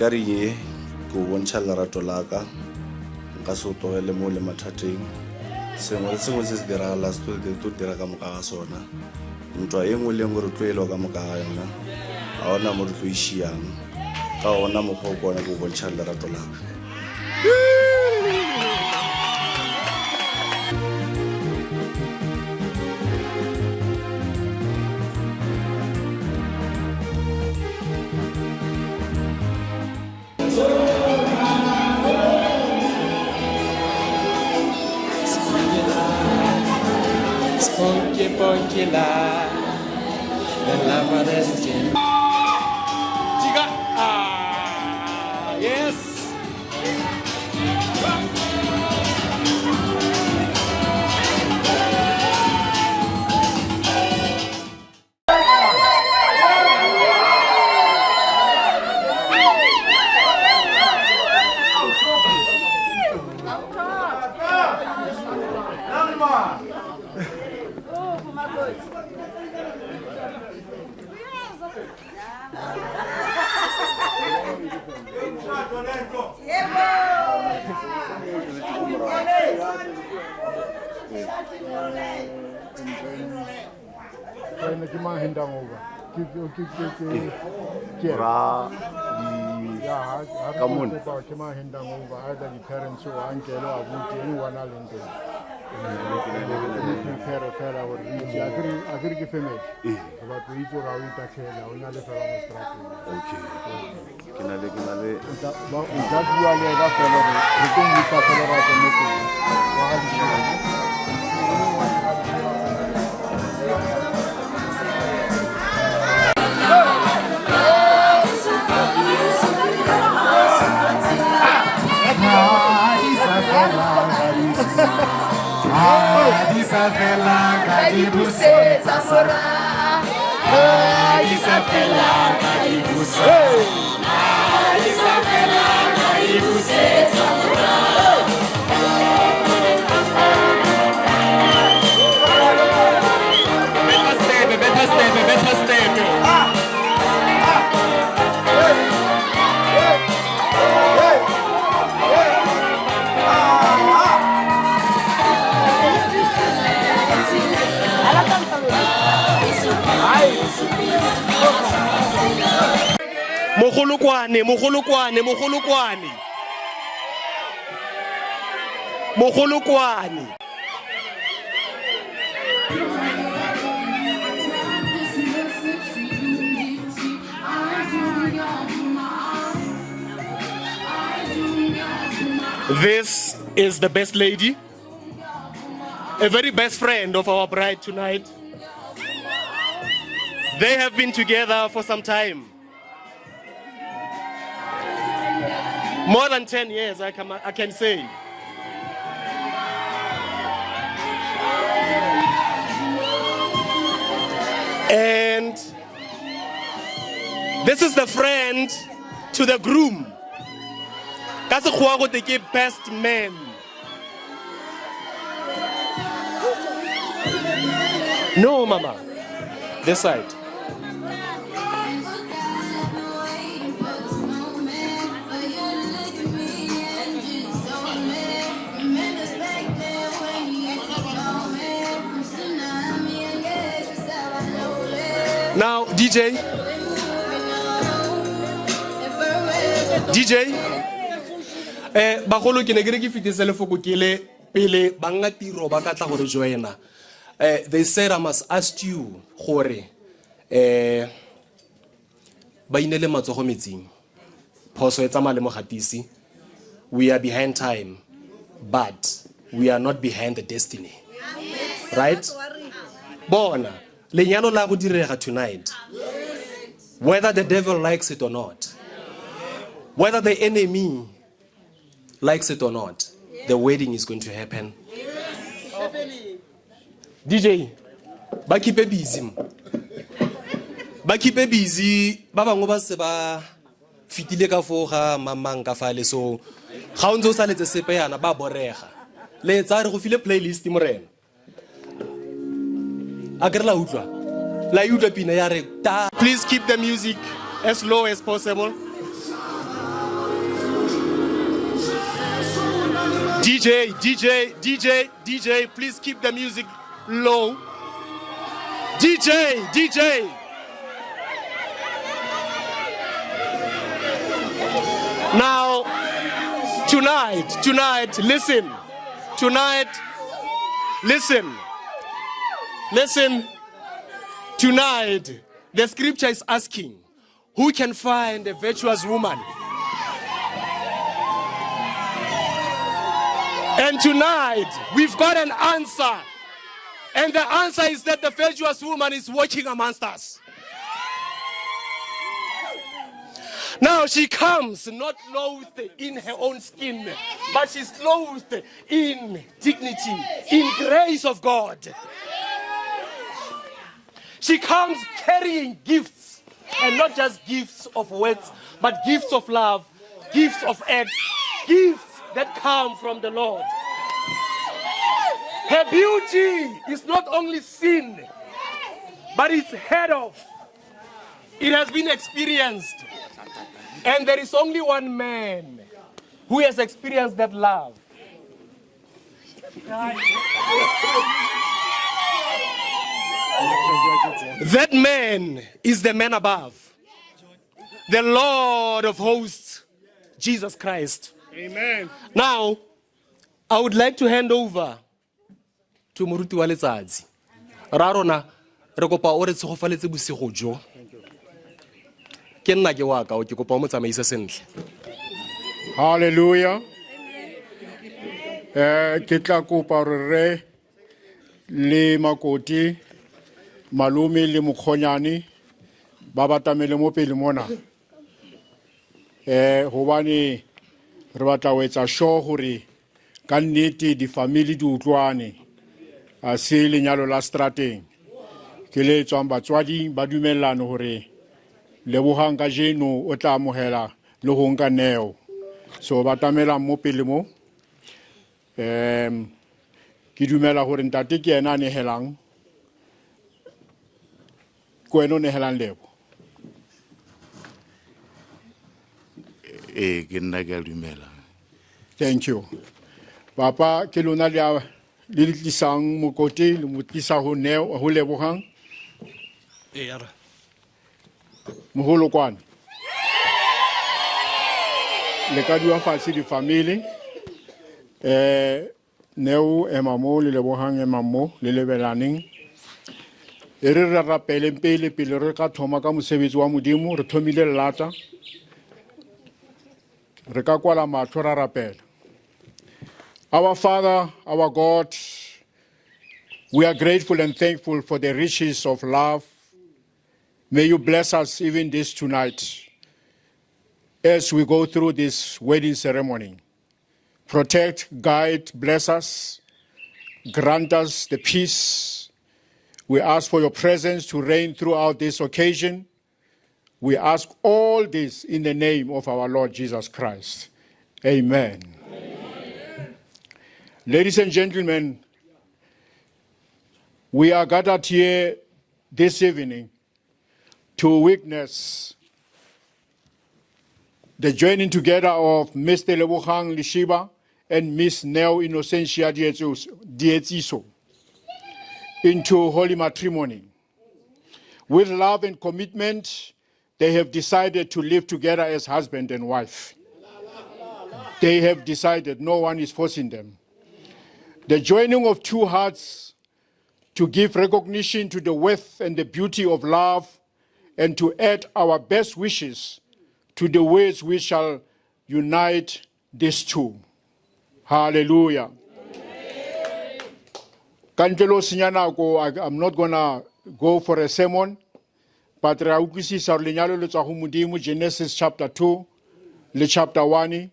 Ka ring ye ke o bontšha lerato la ka, nka se o tlogele mo le mathateng. Sengwe le sengwe se se diragala se tlo tlo dira ka moka ga sona. Ntwa e nngwe le e nngwe re tlo elwa ka moka ga yona. Ga ona mo re tlo e šiang. Ka ona mokgwa o ke ona ke o bontšhang lerato la ka. Spunky punky la, the love is Ah, yes. Wena ke mang hendang over? Ke ke ke ke ke ke Ra di ya ha ha re ka mona. kopa ke mang hendang over either di parents or uncle or abuti anyone a leng teng. Re prepare fela gore re itse akere akere ke family. Re batla o itse gore ha o itatlhela o nyale fela mo strateng. Okay. Ke na le ke na le O tla ba o tla bua le ena fela gore re tlo mmitsa fela ra tswa mo teng. Wa ga Ditšhaba. Mogolokwane, mogolokwane, mogolokwane. Mogolokwane. This is the best lady, a very best friend of our bride tonight. They have been together for some time. More than 10 years, I can, I can say. And this is the friend to the groom. Ka sekgowa go te ke best man. No, mama. This side. Now, DJ. DJ. Eh, bagolo ke ne ke re ke fetise lefoko ke le pele banga tiro ba ka tla gore joina. Eh, they said I must ask you gore eh ba inele matsogo metsing. Phoso e tsamaya le mogatisi. We are behind time, but we are not behind the destiny. Right? Bona, lenyalo la go direga tonight. Whether the devil likes it or not. Whether the enemy likes it or not, the wedding is going to happen. DJ, ba keep busy. mo. Ba keep busy, ba bangwe ba se ba fetile ka foo ga mamang ka fale so ga o ntse o sa letse sepe yana ba borega. Letsa re go file playlist morena. A ke re la utlwa. La e utlwa pina ya re ta. Please keep the music as low as possible. DJ, DJ, DJ, DJ, please keep the music low. DJ, DJ. Now, tonight, tonight, listen. Tonight, listen. Listen. Tonight, the scripture is asking, who can find a virtuous woman? And tonight, we've got an answer. And the answer is that the virtuous woman is walking amongst us. Now she comes not clothed in her own skin, but she's clothed in dignity, in grace of God. She comes carrying gifts, and not just gifts of words, but gifts of love, gifts of acts, gifts that come from the Lord. Her beauty is not only seen, but it's heard of. It has been experienced. And there is only one man who has experienced that love. That man is the man above, the Lord of hosts, Jesus Christ. Amen. Now, I would like to hand over to Moruti wa Letsatsi. Ra rona re kopa o re tshegofaletse bosigo jo. Ke nna ke wa ka o ke kopa o mo tsamaise sentle. Hallelujah. Eh ke tla kopa gore re le makoti malome le mokgonyane ba batamele mo pele mona. Eh hobane re batla ho etsa sure hore ka nnete di-family di utlwane a se lenyalo la strateng ke le tswang batswading ba dumellane hore lebogang kajeno o tla amohela le go nka neo so ba tamelang mo pele mo um ke dumela gore ntate ke ena a nehelang ke wena o nehelang lebo ee ke nna ke a dumela thank you papa ke lona le a- le le tlisang mokote le mo tlisa ho neo ho lebogang Ee, ara. Moholo kwane. Le ka dua fatshe di-family. Eh Neo ema mo le lebogang ema mo le lebelaneng. E re re rapeleng pele pele re ka thoma ka mosebetsi wa Modimo re thomile lelata. Re ka kwala mahlo ra rapela. Our Father, our God, we are grateful and thankful for the riches of love. May you bless us even this tonight as we go through this wedding ceremony. Protect, guide, bless us, grant us the peace. We ask for your presence to reign throughout this occasion. We ask all this in the name of our Lord Jesus Christ. Amen. Amen. Ladies and gentlemen, we are gathered here this evening to witness the joining together of Mr. Lebogang Lishiba and Miss Neo Innocentia Dietsiso into holy matrimony. With love and commitment, they have decided to live together as husband and wife. They have decided, no one is forcing them. The joining of two hearts to give recognition to the worth and the beauty of love and to add our best wishes to the words we shall unite these two. Hallelujah. Ka ntle le ho senya nako, I'm not gonna go for a sermon, but re a utlwisisa gore lenyalo le tswa go Modimo, Genesis chapter 2 le chapter 1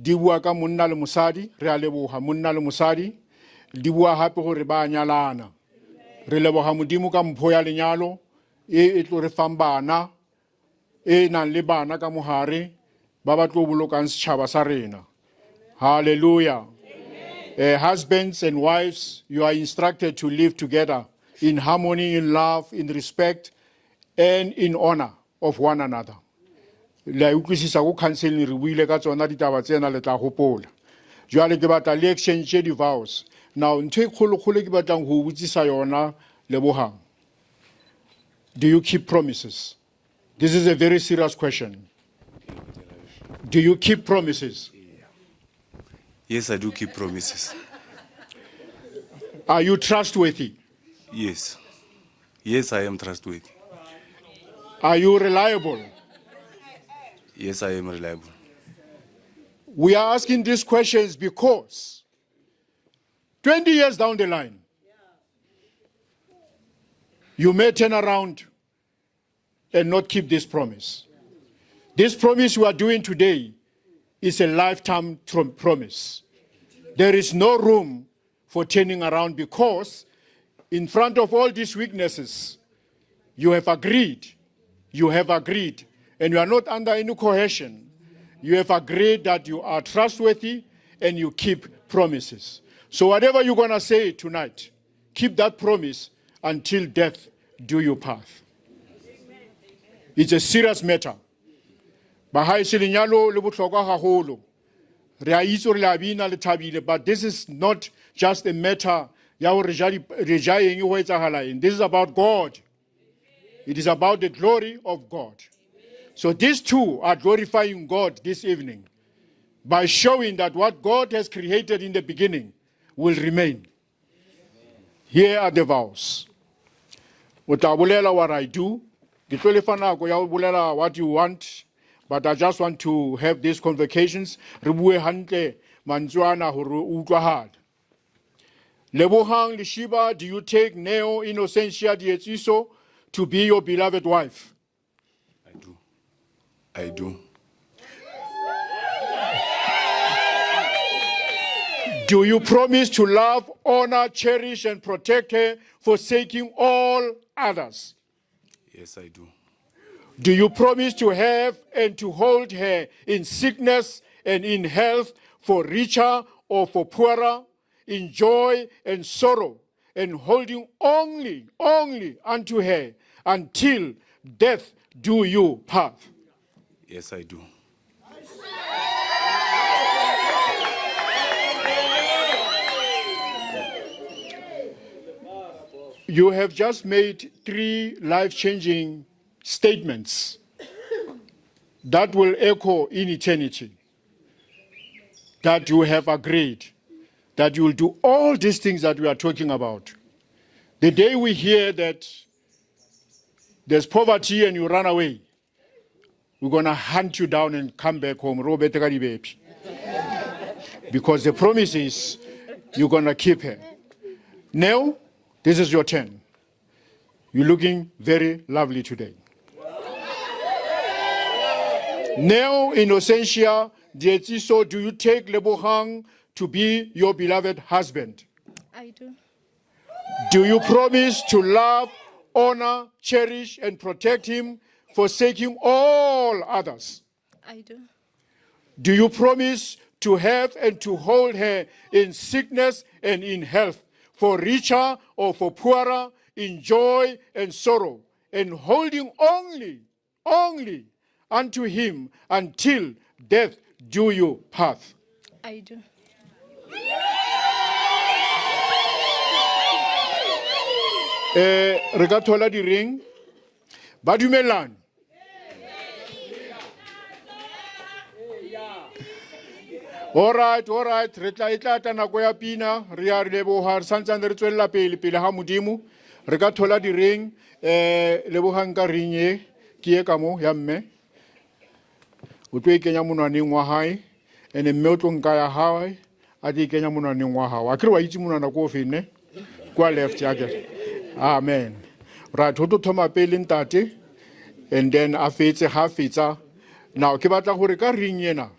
di bua ka monna le mosadi, re a leboga monna le mosadi, di bua gape gore ba a nyalana. Re leboga Modimo ka mpho ya lenyalo e e tlo re fang bana, e nang le bana ka mogare ba ba tlo bolokang setšhaba sa rena. Hallelujah. Husbands and wives, you are instructed to live together in harmony, in love, in respect, and in honor of one another. Le a utlwisisa ko counseling re buile ka tsona ditaba tsena le tla gopola. Jwale ke batla le exchange di-vows. Now ntho e kgolokgolo ke batlang go botsisa yona Lebohang. Do you keep promises? This is a very serious question. Do you keep promises? Yes, I do keep promises. Are you trustworthy? Yes. Yes, I am trustworthy. Are you reliable? Yes, I am reliable. We are asking these questions because 20 years down the line, you may turn around and not keep this promise. This promise we are doing today is a lifetime promise. There is no room for turning around because in front of all these weaknesses, you have agreed, you have agreed, and you are not under any coercion. You have agreed that you are trustworthy and you keep promises. So whatever you're gonna say tonight, keep that promise until death do you part. It's a serious matter. Bahaesi lenyalo le bohlokwa haholo. Re a itse gore le a bina le thabile, but this is not just a matter ya gore re ja re ja eng go etsagala eng. This is about God. It is about the glory of God. So these two are glorifying God this evening by showing that what God has created in the beginning will remain. Here are the vows. O tla bolela what I do. Ke tlo le fa nako ya ho bolela what you want, but I just want to have these convocations. Re bue hantle mantswe ana hore o utlwahale. Lebohang Leshiba, do you take Neo Innocentia Dietsiso to be your beloved wife? I do. I do. Do you promise to love, honor, cherish, and protect her, forsaking all others? Yes, I do. Do you promise to have and to hold her in sickness and in health, for richer or for poorer, in joy and sorrow, and holding only, only unto her until death do you part? Yes, I do. You have just made three life changing statements that will echo in eternity. That you have agreed that you will do all these things that we are talking about. The day we hear that there's poverty and you run away, we're going to hunt you down and come back home. Ro bete ka dibepi. Because the promise is you're going to keep her. Now, this is your turn. You're looking very lovely today. Now, Innocentia Dietsiso, do you take Lebohang to be your beloved husband? I do. Do you promise to love, honor, cherish, and protect him, forsaking all others? I do. Do you promise to have and to hold her in sickness and in health, for richer or for poorer, in joy and sorrow, and holding only, only unto him until death do you part? I do. Eh, re ka thola di-ring ba dumelane Alright, alright, re tla e tla tla nako ya pina, re ya re leboga, re santsane re tswelela pele pele ga Modimo. Re ka thola di-ring, eh lebogang ka ring e, ke e ka mo ya mme. O tlo e kenya monwaneng wa hae, ene mme o tlo nka ya hae, a tlo e kenya monwaneng wa hao. Akere wa itse monwana ko o feng ne? Kwa left akere. Amen. Right, ho tlo thoma pele ntate, and then a fetse ha fetsa. Now ke batla gore ka ring ena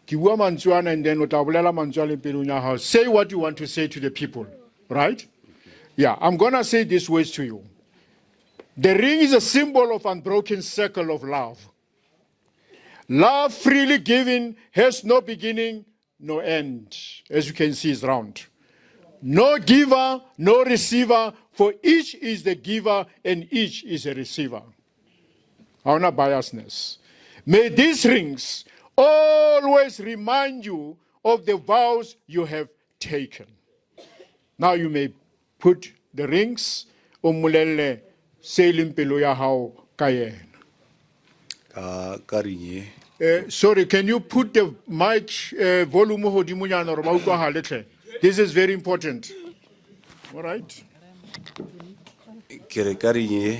ke bua mantswe ana and then o tla bolela mantswe a leng pelong ya hao. Say what you want to say to the people, right? Yeah, I'm gonna say these words to you. The ring is a symbol of unbroken circle of love. Love freely given has no beginning, no end. As you can see, it's round. No giver, no receiver, for each is the giver and each is a receiver. Hauna biasness. May these rings always remind you of the vows you have taken. Now you may put the rings, o mmolelle se e leng pelo ya hao ka yena. Ka ka ring ye. Eh, sorry, can you put the mic eh, volume godimonyana gore ba utlwagale tlhe? This is very important. All right. Ke re ka ring ye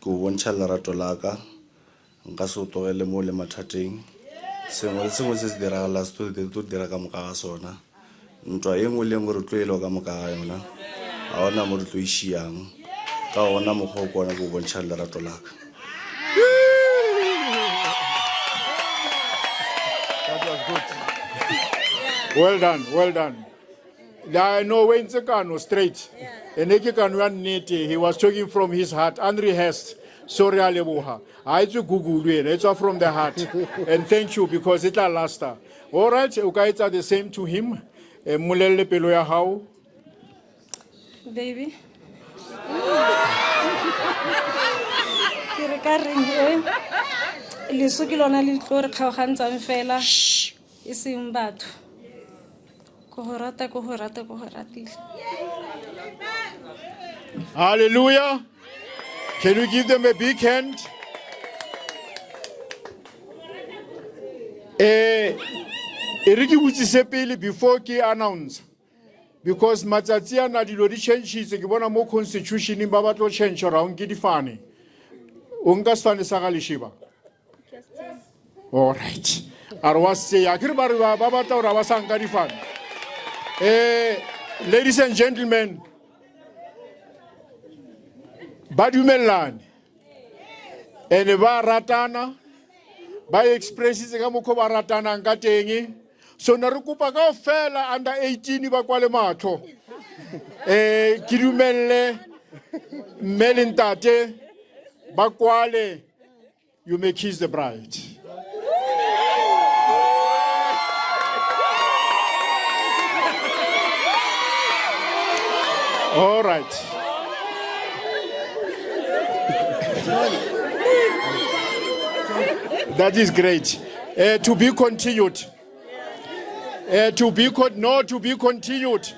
ke o bontšha lerato la ka nka se o tlogele mo le mathateng sengwe le sengwe se se diragala se tlo tlo dira ka moka ga sona ntwa e nngwe le nngwe re tlo elwa ka moka ga yona ga ona mo re tlo išiang ka ona mokgwa o ke ona ke o bontšha lerato la ka That was good. Well done, well done. I know o entse kano straight. Ene ke kano ya nnete. He was talking from his heart, unrehearsed. So re a leboha. Ha e tswe Google ena, e tswa from the heart. And thank you because e tla lasta. All right, o ka etsa the same to him. Eh, Mmolelle pelo ya hao. Baby. Ke re ka reng e leso ke lona le tlo re kgaogantsang fela e seng batho. Ko go rata ko go rata ko go ratile. Hallelujah. Can you give them a big hand? Eh, e re ke botsise pele before ke announce because matsatsi ana dilo di changitse ke bona mo constitutioneng ba batlo change gore ga o nke difane o nka sefane sa ga lešeba all right a re wa seya ke re ba re ba batla gore ba sa nka difane um ladies and gentlemen ba dumelelane and ba ratana ba expressitse ka mokgwa ba ratanang ka teng so ne re kopa kao fela under 18 ba kwale matlho um ke dumelele mme le ntate ba kwale you may kiss the bride All right. That is great. Uh, to be continued. Uh, to be con- no, to be continued.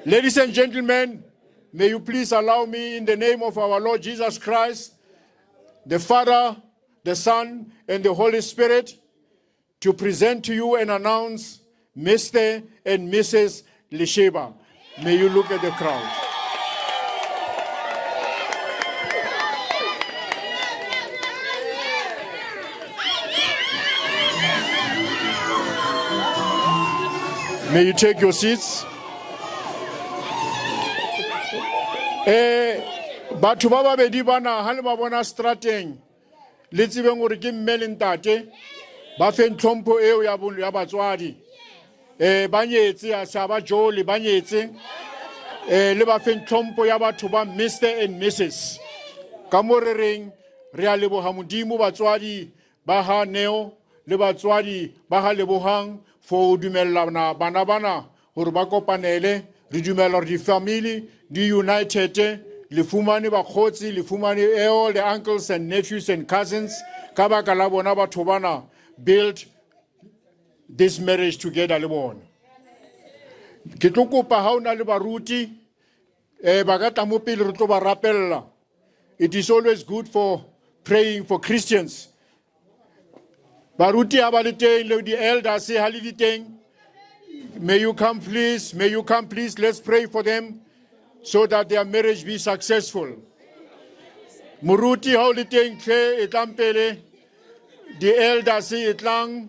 Ladies and gentlemen, may you please allow me in the name of our Lord Jesus Christ, the Father, the Son, and the Holy Spirit, to present to you and announce Mr. and Mrs. Lisheba. May you look at the crowd. May you take your seats. Eh, batho ba babedi bana ha le ba bona strateng le tsebeng gore ke mme le ntate ba feng tlhompho eo ya bo- ya batswadi eh ba nyetse a sa ba jole ba nyetse eh le ba feng tlhompho ya batho ba Mr and Mrs ka mo re reng re a leboga modimo batswadi ba ga Neo le batswadi ba ga Lebogang for go dumelelana bana bana gore ba kopanele. Re dumela gore di-family di united, le fumane bakgotsi, le fumane all the uncles and nephews and cousins ka baka la bona batho bana build this marriage together le bona. Ke tlo kopa ha o na le baruti eh ba ka tla mo pele re tlo ba rapella. It is always good for praying for Christians. Baruti ha ba le teng le di-elders ha le di teng. May you come please, may you come please, let's pray for them so that their marriage be successful. Moruti ha o le teng tlhe e tlang pele, di-elders e tlang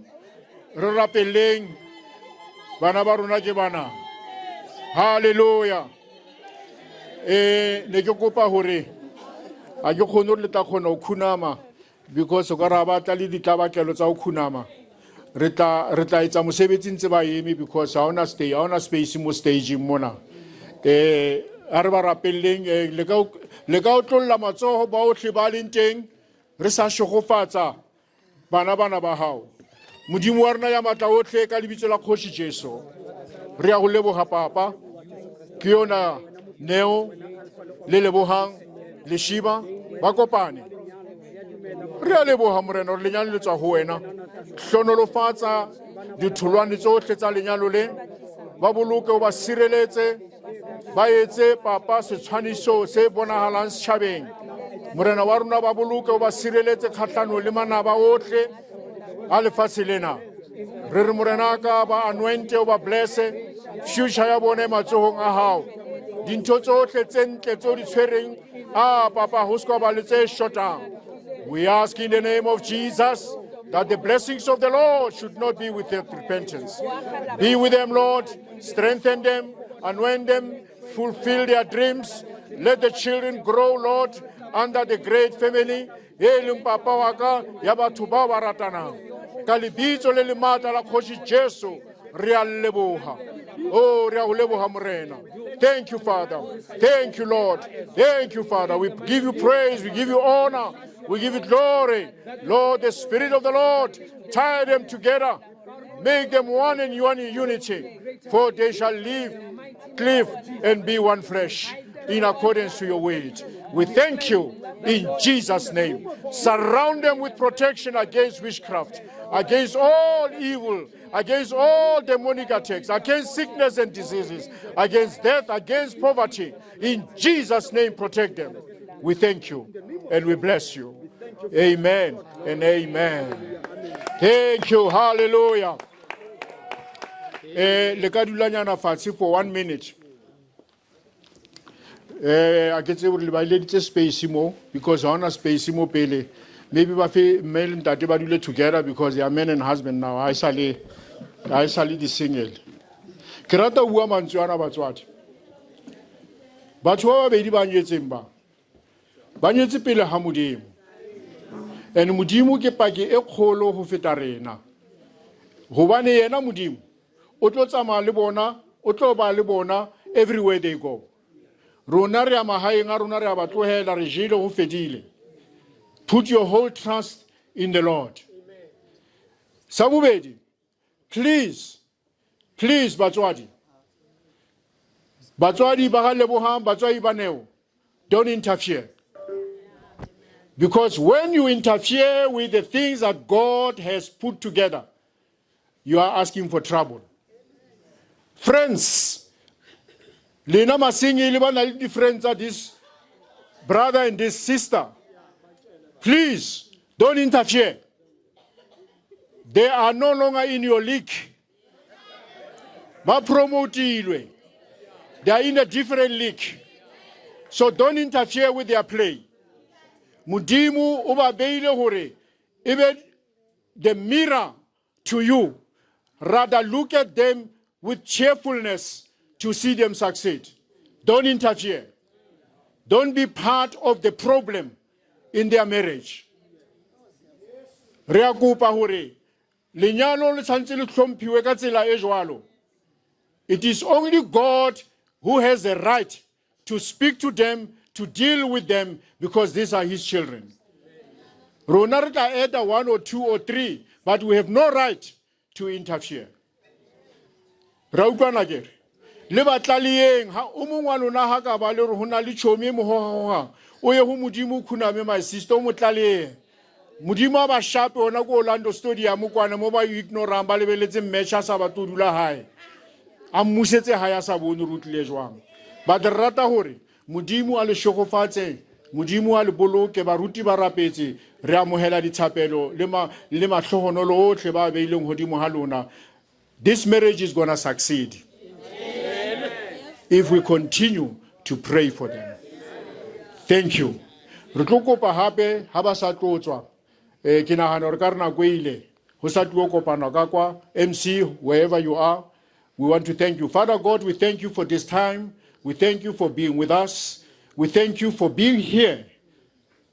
re rapeleng bana ba rona ke bana. Hallelujah. Eh ne ke kopa hore a ke kgone gore le tla kgona go khunama because o ka ra batla le ditlabakelo tsa go khunama re tla re tla etsa mosebetsi ntse ba eme because ha ona stay ha ona space mo stageng mona eh a re ba rapelleng eh, le ka le ka otlolla matsoho ba otlhe ba leng teng re sa shogofatsa bana bana ba gago modimo wa rena ya matla otlhe ka lebitso la kgoši jesu re ya go leboga papa ke yona neo le lebogang leshiba ba kopane re a leboga morena gore lenyalo le tswa go wena hlonolofatsa Ditholwane tsohle tsa lenyalo le, ba boloke o ba sireletse, ba etse papa setshwaniso se bonagalang setšhabeng. Morena wa rona ba boloke o ba sireletse kgatlhanong le manaba otlhe a lefatshe lena. Re re Morena ka ba anointe o ba blesse, future ya bone matsogong a gago. Dintho tsotlhe tse ntle tse o di tshwereng, a papa go se ba le tse shotang. We ask in the name of Jesus that the blessings of the Lord should not be with their repentance. Be with them, Lord. Strengthen them, anoint them, fulfill their dreams. Let the children grow, Lord, under the great family. E leng papa wa ka ya batho ba ba ratanang. Ka lebitso le le matla la Kgoši Jesu, re a leboha. Oh, re a go leboha Morena. Thank you, Father. Thank you, Lord. Thank you, Father. We give you praise. We give you honor. We give you glory. Lord, the Spirit of the Lord, tie them together. Make them one in one in unity, for they shall live, cleave, and be one flesh in accordance to your word. We thank you in Jesus' name. Surround them with protection against witchcraft, against all evil, against all demonic attacks, against sickness and diseases, against death, against poverty. In Jesus' name, protect them. We thank you and we bless you. Amen and amen. Thank you. Hallelujah. Eh, le ka dulanyana fatshe for one minute. Eh, a ke tsebe gore le ba ileditse space mo because ha ona space mo pele. Maybe ba fe mme le ntate ba dule together because they are man and husband now. Ha e sa le ha e sa le di single. Ke rata ho bua mantswe ana batswadi. Batho ba babedi ba nyetseng ba ba nyetse pele ga Modimo. And Modimo ke paki e kgolo go feta rena. Gobane yena Modimo o tlo tsamaya le bona, o tlo ba le bona everywhere they go. Rona re ya magaeng a rona re a ba tlogela, re jele go fedile. Put your whole trust in the Lord. Sa bobedi, please, please batswadi, batswadi ba ga Lebohang, batswadi ba Neo, don't interfere. Because when you interfere with the things that God has put together, you are asking for trouble. Friends, lena masenyi le ba na le di-friends tsa this brother and this sister, please don't interfere. They are no longer in your league. Ba promotilwe. They are in a different league. So don't interfere with their play. Modimo o ba beile hore e be the mirror to you. Rather look at them with cheerfulness to see them succeed. Don't interfere. Don't be part of the problem in their marriage. Re a kopa hore lenyalo le tshwanetse le hlomphiwe ka tsela e jwalo. It is only God who has the right to speak to them, to deal with them, because these are his children. Rona re tla add one or two or three, but we have no right to interfere. Ra utlwana ke re? Le ba tlaleyeng, ha o mongwe wa lona ha ka ba le gore go na le tšhomi e mo gogagogang, o ye go Modimo o khuname my sister, o mo tlaleye. Modimo a ba shape ona ko Orlando Stadium kwana mo ba ignorang ba lebeletse match a sa batle ho dula hae. A mmusetse hae a sa bone gore o tlile jwang. But re rata gore Modimo a le šegofatse, Modimo a le boloke, baruti ba rapetse, re amohela dithapelo le ma le mahlohonolo ohle ba beileng hodimo ha lona. This marriage is gonna succeed if we continue to pray for them. Thank you. Re tlo kopa hape ha ba sa tlo tswa. Eh ke nahana hore ka re nako e ile ho sa tlo kopana ka kwa MC wherever you are. We want to thank you. Father God, we thank you for this time. We thank you for being with us. We thank you for being here.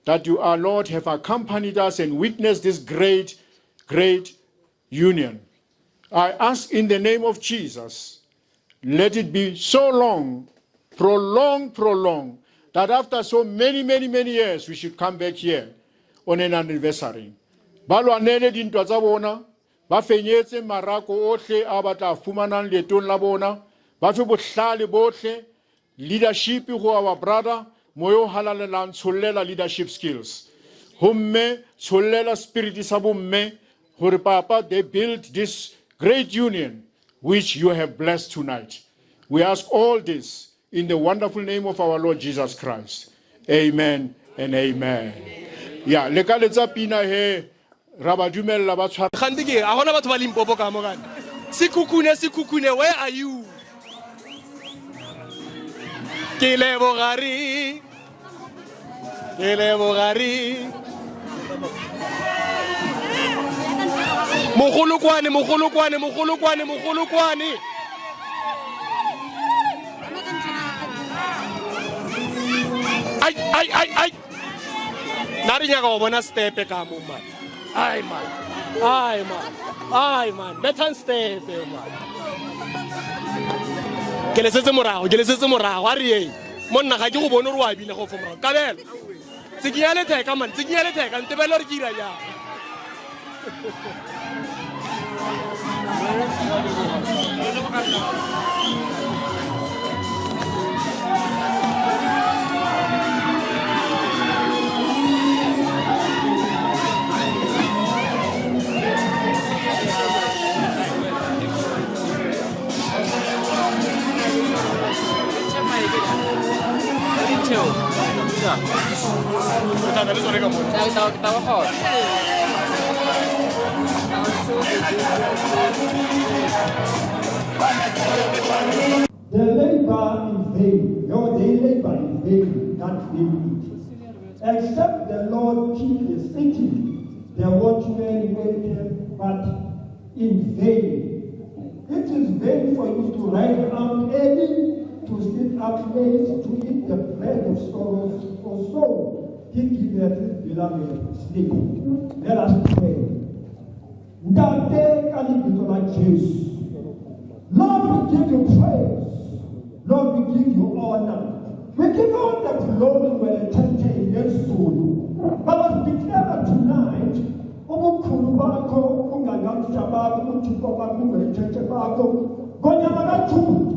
That you, our Lord, have accompanied us and witnessed this great, great union. I ask in the name of Jesus, let it be so long, prolong, prolong, that after so many, many, many years, we should come back here on an anniversary. Ba lwanele dintwa tsa bona, ba fenyetse marako ohle a ba tla fumanang leetong la bona, ba fe bohlale bohle, leadership go our brother, moya o halalelang tshollela leadership skills. Ho mme tshollela spirit sa bomme gore papa they build this great union which you have blessed tonight. We ask all this in the wonderful name of our Lord Jesus Christ. Amen and amen. Ya, le ka letsa pina he ra ba dumella ba tshwara Gante ke a gona batho ba Limpopo ka mo gane. Sekhukhune sekhukhune where are you? Ke lebogare Ke lebogare Mogolokwane mogolokwane mogolokwane mogolokwane Ai ai ai ai Nna re nyaka go bona stepe ka mo man. Ai man. Ai man. Ai man. Bethang stepe man. Ke le setse morago, ke le setse morago. A re yeng. Monna ga ke go bone gore wa bina go fo morago. Kabelo. Tsikinya letheka man, tsikinya letheka, ntebele gore ke ira jang. The labor in vain, no, they labor in vain that build it. Except the Lord keep the city, the watchman waketh but in vain. It is vain for you to rise up early, to sit up late, to eat the bread of sorrows, for so he giveth his beloved sleep. Let us pray. Ntate ka lebitso la Jesu. Lord, we give you praise. Lord, we give you honor. We give you all the glory when the church yezulu. But let's declare tonight, ubukhulu bakho, ubungangamsha bakho, ubuthixo bakho, ubungcwele bakho, ngonyama kaJuda.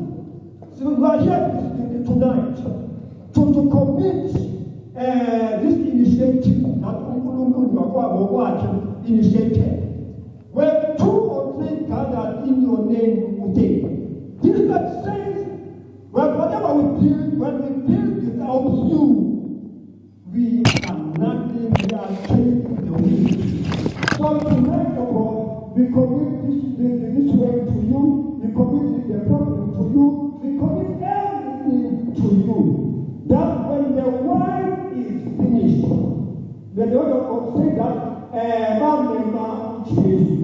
So we are here tonight to, to commit uh, this initiative that uNkulunkulu ngokwakhe initiated. Where two or three gathered in your name, Ude. This that says, well, whatever we build, when we build without you, we are nothing, we are chasing the wind. So tonight, O God, we commit this, this, this work to you, we commit the problem to you, we commit everything to you. That when the wine is finished, the Lord of God said that, eh, Jesus.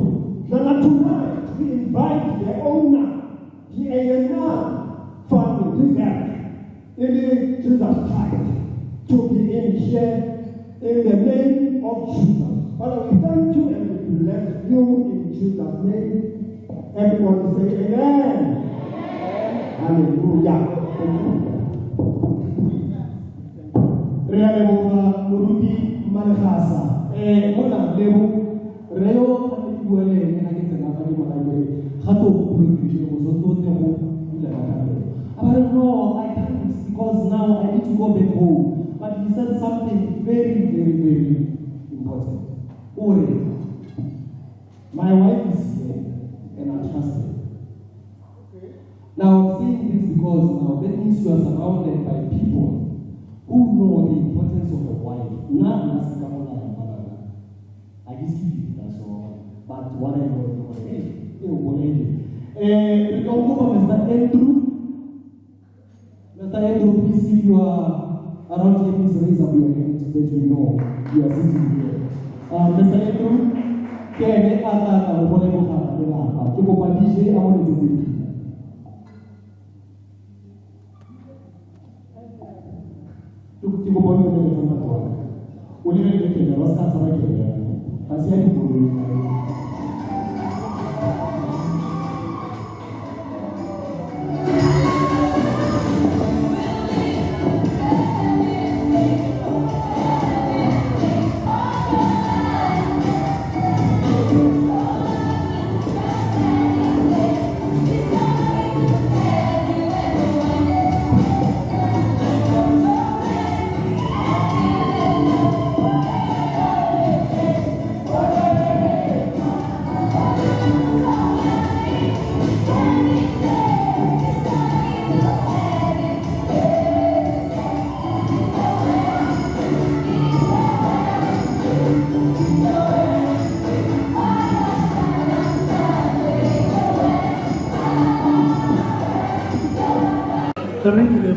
Now tonight, we invite the owner, the A&R family, it is Jesus Christ, to be in here in the name of Jesus. Father, we thank you and we bless you in Jesus' name. Everyone say amen. amen. Hallelujah. Thank you. Re a leboga moruti Malegasa. Eh mona lebo re yo ga ke bua le ene ga ke tsena fa ke bona ke ga to go pholokiše go so tlo tle go bula ka thapelo. A ba re no I can't because now I need to go back home. But he said something very very very important. O re my wife is here and I trust her. Now I'm saying this because now that means you are surrounded by people who know the importance of a wife. Nna nna se ka molaya ngwanaka. Ha ke se ke ka so but what I know ke gore hey e o bolaile. Eh re ka kopa Mr. Andrew. Mr. Andrew, please if you are around here, please raise up your hand that we know you are sitting here. Mr. Andrew, ke ene a tla tla go leboga lelapa. Ke kopa DJ a mo letsetse pina. Ke kopa o lebeletse motho wa ka. O lebeletse kene, ba se ka tshaba kene. Ga se ya dikoloi.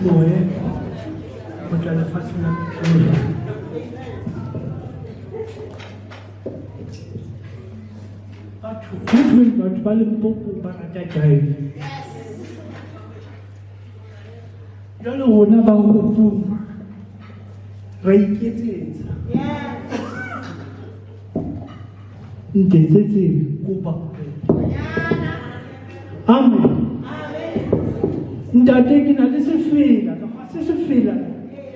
lebohe go tla lefatsheng la Pretoria. Batho go thweng batho ba Limpopo ba rata jive. Jwale rona ba Kgopong ra iketsetsa. Nketsetse kopa Amen. Ntate ke na le sefela kapa se sefela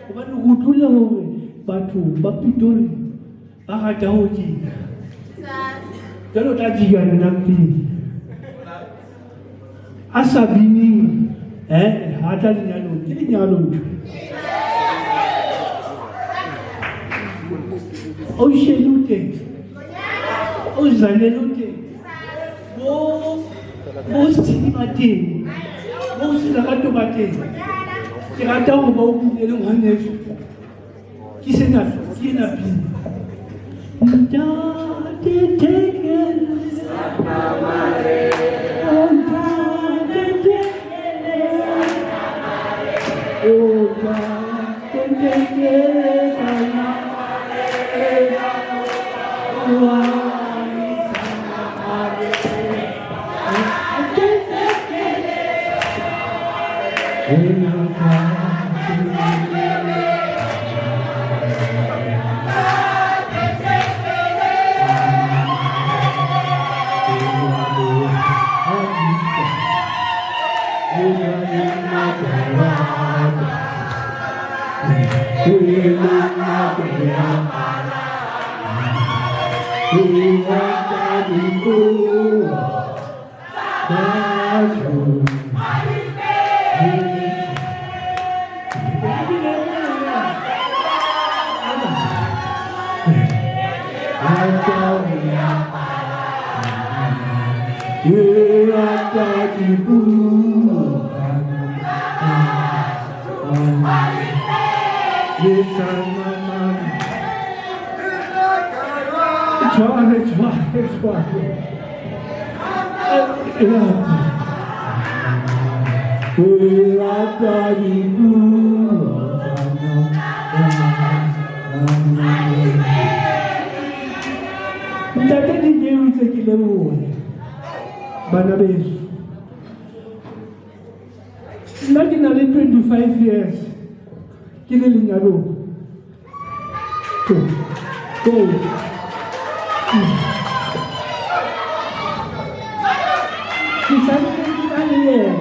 gobane go utlwile gore batho ba Pitori ba rata go dira. Jalo tla dira nna pele. A sa bineng eh ha tla lenyalong ke lenyalo ntho. O shele o teng. O zanele o teng. Bo bo Sethini ba teng. Bo Selerato ba teng. Ke rata gore ba o binele ngwaneso. Ke sena ke ena pina. Ntate Thekele. Ntate Thekele. Oh, Ntate Thekele. Jwale, jwale, jwale. Ntate DJ o itse ke lebohe bana beso. Nna ke na le 25 years ke le lenyalong. Go. Go. Ke santse ke na le yena.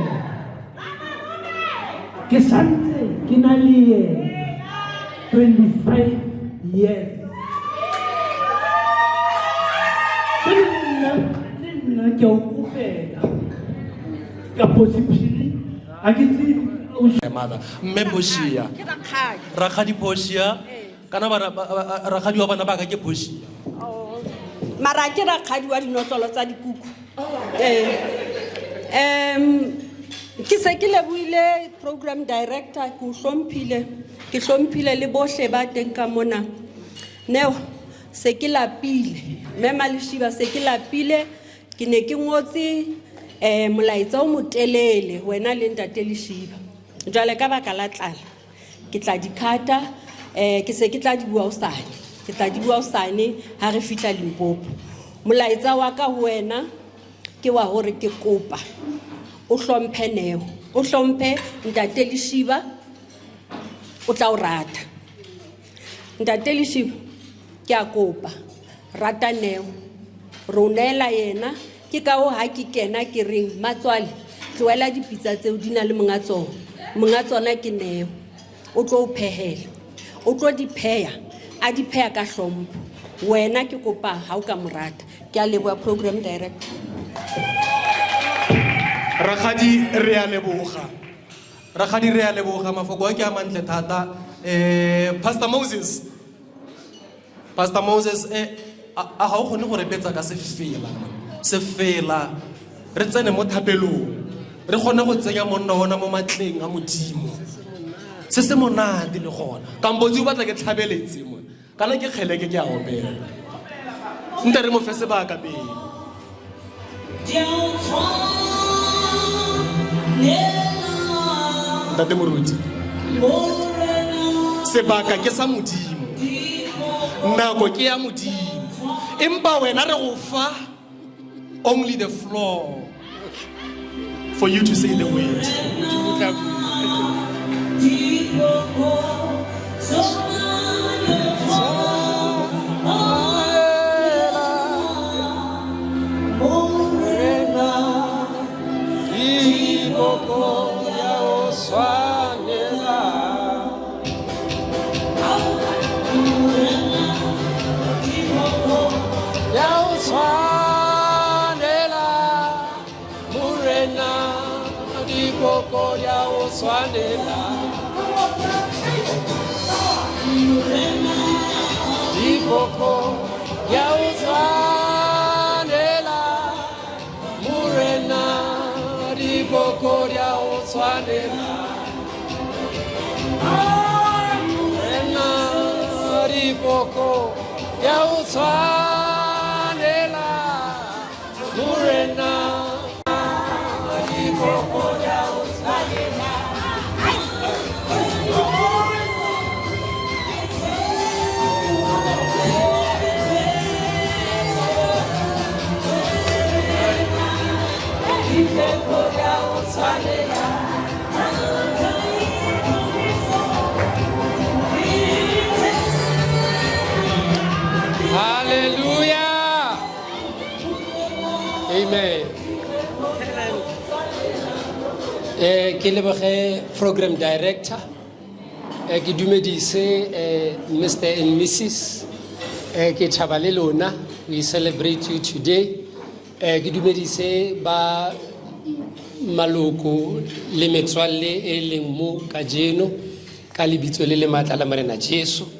Ke santse ke na le yena. 25 years. Le nna le nna ke a o kopela. Kapo sephiri a ke tsebe o Mother mme Portia Ke rakgadi. Rakgadi Portia kana bana rakgadi wa bana ba ka ke Portia. Mara ke rakgadi wa dinotlolo tsa dikuku. Ee. Um ke se ke lebohile program director ke o hlomphile ke hlomphile le bohle ba teng ka mona. Neo se ke lapile mme Maleshiba se ke lapile ke ne ke ngotse um molaetsa o motelele wena le ntate Leshiba. Jwale ka baka la tlala ke tla di khata um ke se ke tla di bua hosane ke tla di bua hosane ha re fihla Limpopo. Molaetsa wa ka ho wena ke wa hore ke kopa o hlomphe Neo o hlomphe ntate Leshiba o tla o rata. Ntate Leshiba ke a kopa rata Neo re o neela yena ke ka o ha ke kena ke reng matswale tlohela dipitsa tseo di na le monga tsona monga tsona ke Neo o tlo o phehela o tlo di pheha a di pheha ka hlompho wena ke kopa ha o ka mo rata ke a leboha program director. Rakgadi re a leboga. Rakgadi re a leboga mafoko a ke a mantle thata. Eh Pastor Moses. Pastor Moses eh a a ga o kgone go repetsa ka sefela man. Sefela re tsene mo thapelong. Re kgone go tsenya monna ona mo matleng a Modimo. Se se monate le gona. Kampotsi o batla ke tlhabeletse mo. Kana ke kgeleke ke a opela. Nte re mo fe sebaka pele. Ntate Moruti. Sebaka ke sa Modimo. Nako ke ya Modimo. Empa wena re go fa only the floor for you to say the word. Morena diboko di a o tshwanela Morena diboko di a o tshwanela Morena diboko di a o tshwanela Hallelujah. Amen. Eh ke leboge program director eh ke dumedise eh Mr and Mrs eh ke thaba le lona we celebrate you today Eh, ke dumedise ba maloko le metswalle e leng mo kajeno ka lebitso le le maatla la morena jesu um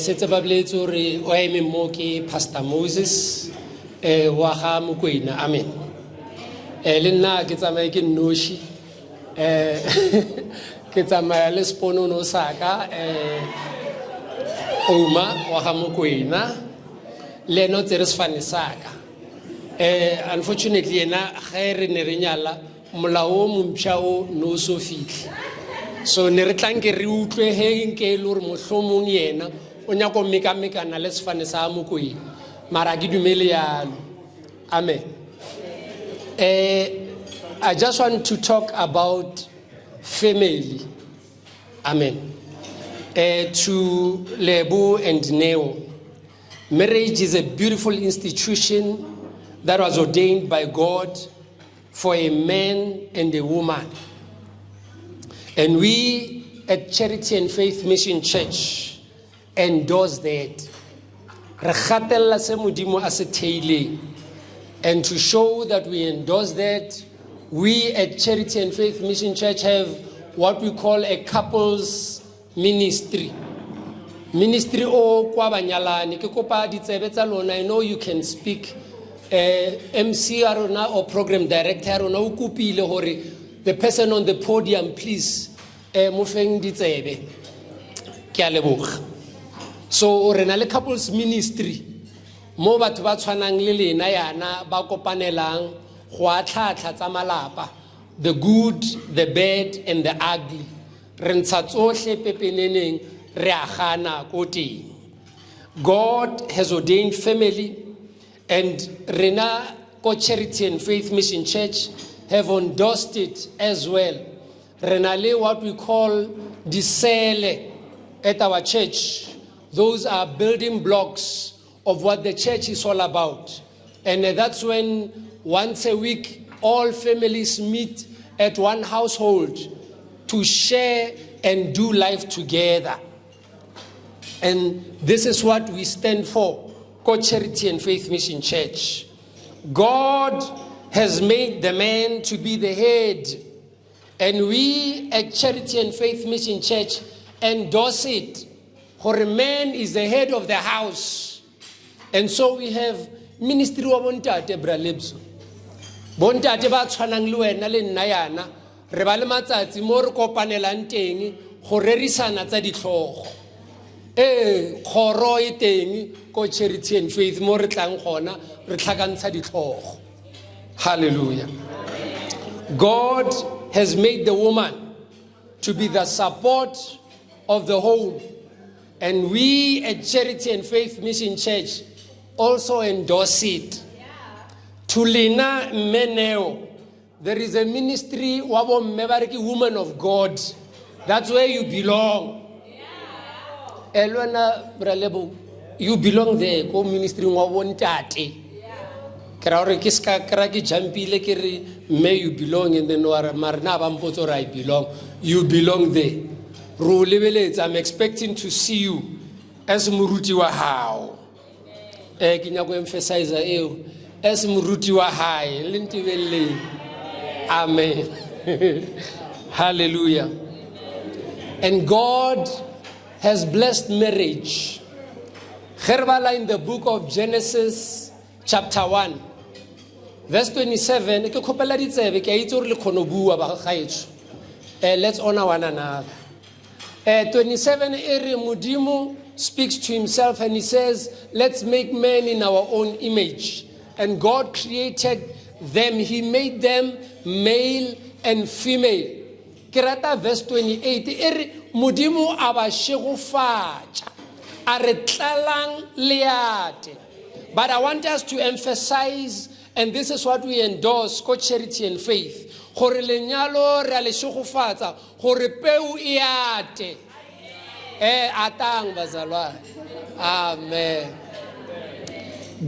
setse ba boletse gore o emeng mo ke pastor moses um wa ga mokwena amen um le nna ke tsamaye ke nnoši um ke tsamaya le seponono saka um oma wa ga mokwena le ene o tsere sefane saka um unfortunately yena ge re ne re nyala molao o mompšha o ne o so fitlhe so ne re tlanke re utlwe ge nke e le gore mohlomong yena o nyako mekamekana le sefane sa mokwena mara ke dumele yalo amen um i just want to talk about family Amen. Uh, to Lebo and Neo, marriage is a beautiful institution that was ordained by God for a man and a woman. And we at Charity and Faith Mission Church endorse that. Re gatelela se Modimo a se theileng. And to show that we endorse that, we at Charity and Faith Mission Church have what we call a couples ministry. Ministry o kwa banyalani ke kopa ditsebe tsa lona I know you can speak eh MC ya rona or program director ya rona o kopile hore the person on the podium please eh mo feng ditsebe ke a leboga so re na le couples ministry mo batho ba tshwanang le lena yana ba kopanelang go atlhatlha tsa malapa the good the bad and the ugly re ntsha tsotlhe pepeneneng re a gana ko teng god has ordained family and rena ko charity and faith mission church have endorsed it as well Re na le what we call disele at our church. Those are building blocks of what the church is all about. And that's when once a week all families meet at one household to share and do life together. And this is what we stand for, Co Charity and Faith Mission Church. God has made the man to be the head. And we at Charity and Faith Mission Church endorse it. For man is the head of the house. And so we have ministry wa bontate bra Lebso. Bontate ba tshwanang le wena le nna yana re ba le matsatsi mo re kopanelang teng go rerisana tsa ditlhogo. Ee, kgoro e teng ko Charity and Faith mo re tlang gona re tlhakantsha ditlhogo. Hallelujah. God has made the woman. to be the support of the home. And we at Charity and Faith Mission Church also endorse it. To lena mme Neo, there is a ministry wa bomme ba re ke woman of God. That's where you belong. Eh, le wena bra Lebo, you belong there ko ministry wa bontate. Ke ra gore ke ska kra ke jumpile ke re mme you belong and then wa re mare na ba mpotsa gore I belong. You belong there. Re o lebeletse, I'm expecting to see you as moruti wa hao. Eh ke nyako emphasize eo as moruti wa hae le ntebelleng. Amen. Hallelujah. And God has blessed marriage. Ge re bala in the book of Genesis chapter 1 verse 27 ke kgopela ditsebe ke a itse gore le kgone go bua ba gaetsho. Eh, let's honor one another. Eh, 27 e re Modimo speaks to himself and he says, let's make man in our own image. And God created them. He made them male and female. Ke rata verse 28 e re Modimo a ba šegofatša a re tlalang leate. But I want us to emphasize, and this is what we endorse ko Charity and Faith, gore lenyalo re a le šegofatsa gore peu e ate. Eh, atang bazalwane. Amen.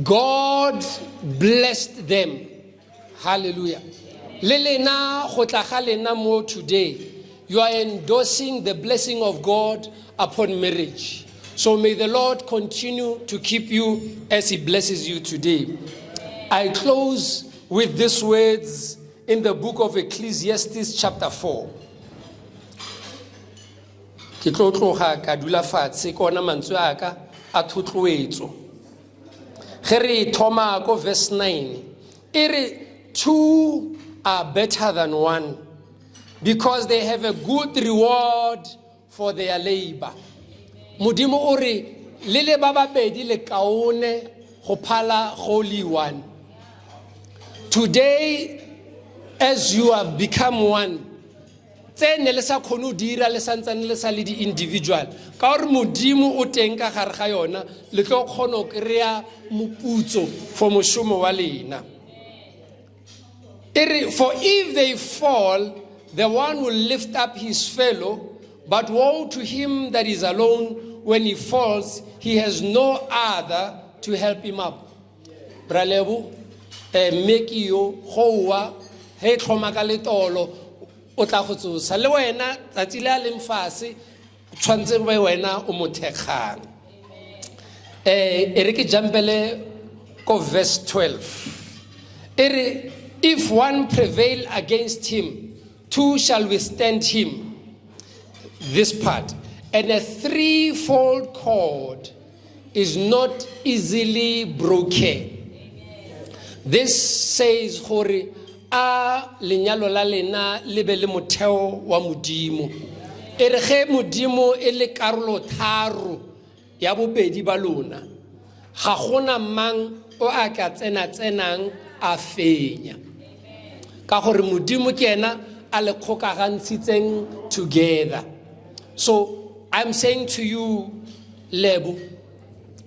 God blessed them. Hallelujah. Le lena go tla ga lena mo today, you are endorsing the blessing of God upon marriage. So may the Lord continue to keep you as he blesses you today. I close with these words in the book of Ecclesiastes chapter 4. Ke tlo tloga ka dula fatshe ke ona mantswe a ka a thotloetso. Ge re thoma ko verse 9 e re two are better than one because they have a good reward for their labor. Modimo o re le le ba babedi le kaone go phala go le one. Today as you have become one, tse ne le sa kgone go dira le santsane le sa le di-individual ka gore modimo o teng ka gare ga yona le tlo kgona go kry-a moputso for mošomo wa lena. E re, for if they fall, the one will lift up his fellow, but woe to him that is alone when he falls, he has no other to help him up. Bra Lebo, eh, mme ke yo, go wa, he tlhoma ka letolo, o tla go tsosa. Le wena, tsatsi le a leng fase, tshwanetse be wena o mo thekgang. Eh, e re ke jumpele ko verse 12. E re, if one prevail against him, two shall withstand him. This part. And a threefold cord is not easily broken. This says gore a lenyalo la lena le be le motheo wa Modimo. E re ge Modimo e le karolo tharo ya bobedi ba lona, ga gona mang o a ka tsena-tsenang a fenya. Ka gore Modimo ke ena a le kgokagantshitseng together. So I'm saying to you, Lebo,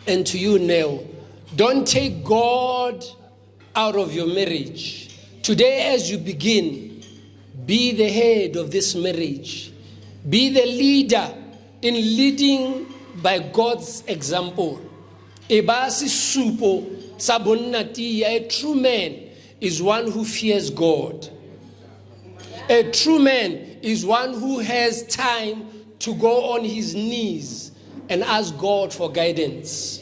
and to you, Neo, don't take God out of your marriage. Today, as you begin, be the head of this marriage. Be the leader in leading by God's example. E ba sesupo sa bonna tia. A true man is one who fears God. A true man is one who has time to go on his knees and ask God for guidance.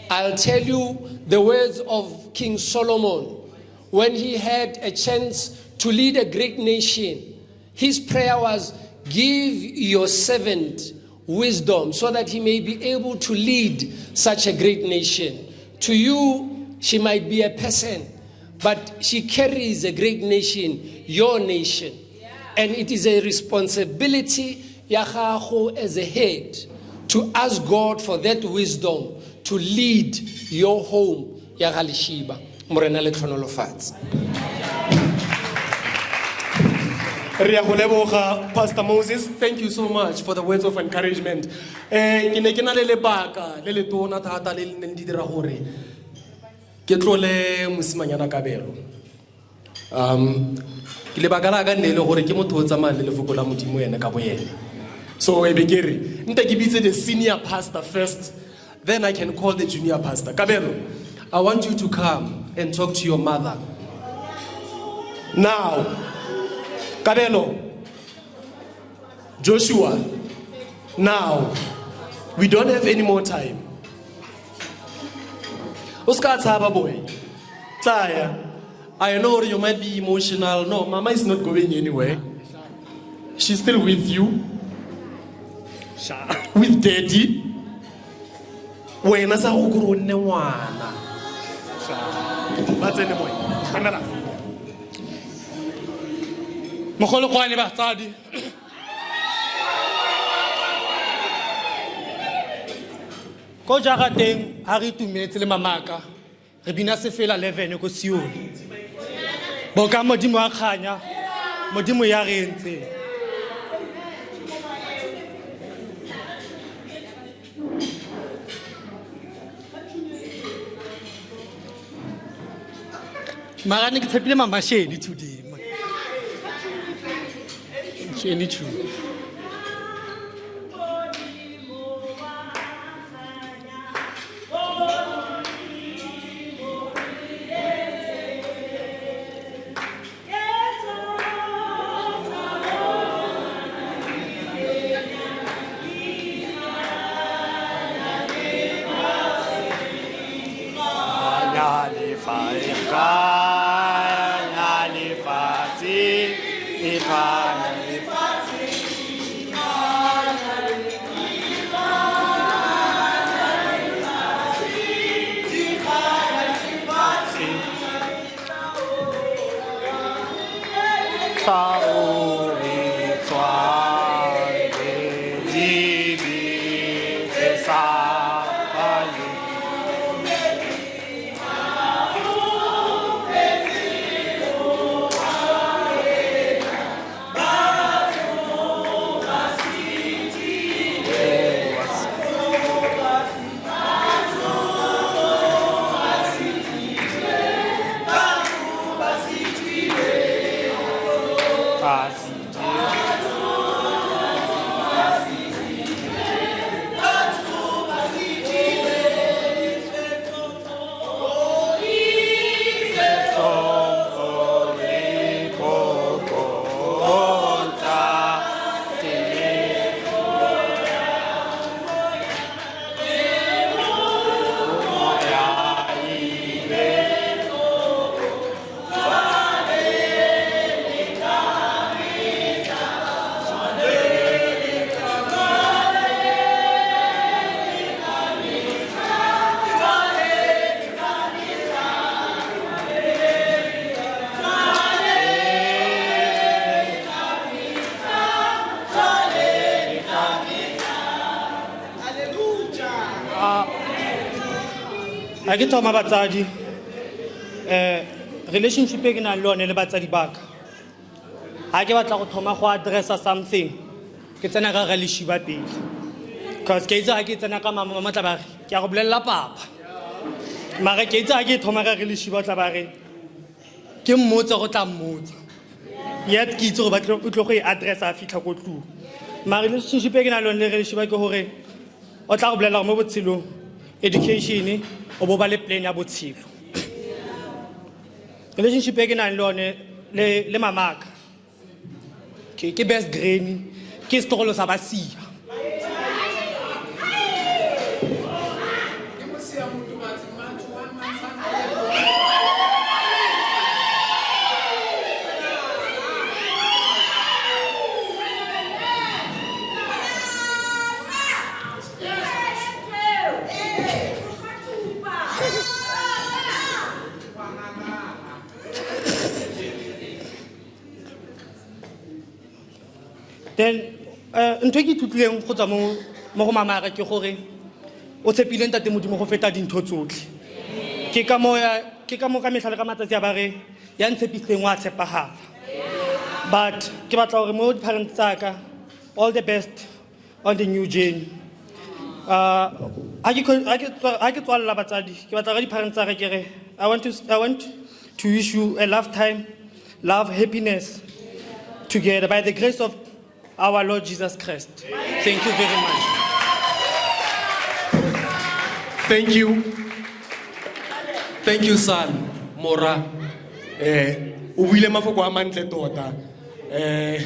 I'll tell you the words of King Solomon when he had a chance to lead a great nation. His prayer was, give your servant wisdom so that he may be able to lead such a great nation. To you, she might be a person, but she carries a great nation, your nation. And it is a responsibility ya gago as a head to ask God for that wisdom to lead your home ya ga Leshiba. Morena le tlhonolofatse. Re ya go leboga Pastor Moses. Thank you so much for the words of encouragement. Eh ke ne ke na le lebaka le le tona thata le le neng di dira gore ke tlole mosimanyana kabelo. Um ke lebaka la ka nne e le gore ke motho o tsamayang le lefoko la Modimo ene ka boyena. So e be ke re nte ke bitse the senior pastor first then I can call the junior pastor. Kabelo, I want you to come and talk to your mother. Now, Kabelo, Joshua, now, we don't have any more time. O ska tshaba boy. Tlaya. I know you might be emotional. No, mama is not going anywhere. She's still with you. With daddy. Wena sa go kore o nne ngwana. Ba tsene boy. Emela. Mogologwane batsadi. Ko jarateng ha re itumetse le mamaka. Re bina sefela 11 ko Sione. Boka Modimo wa kganya, Modimo ya re entseng. Mara ne ke tshepile mama Sheni today. Sheni too. A ke thoma batsadi eh relationship e ke nang le yone le batsadi baka ha ke batla go thoma go addressa something ke tsena ka ga leshiba pele cause ke itse ha ke tsena ka mama mama tla ba re ke a go bolelela papa mara ke itse ha ke thoma ka re leshiba tla ba re ke mmotse go tla mmotsa yet ke itse gore ba tlo go e addressa a fitlha ko tlung mara relationship e ke nang le yone le releshiba ke gore o tla go bolelela gore mo botshelong education o bo ba le plan ya botshelo relationship e ke nang le yone le le mamaka ke ke best granny ke setlogolo sa basia Then eh, ntho e ke ithutileng go tswa mo mo go mamara ke gore o tshepile ntate modimo go feta dintho tsotlhe ke ka mo ya ke ka mo ka metlha le ka matsatsi a ba re ya ntshepisitseng wa tshepagala. But ke batla gore mo di-parents tsa ka all the best on the new journey. Ha ke ha ke ha ke tswalla batsadi ke batla ka di-parents tsa ka ke re I want to I want to wish you a lifetime love happiness together by the grace of our Lord Jesus Christ. Thank you very much. Thank you. Thank you son. Mora. Eh o buile mafoko a mantle tota. Eh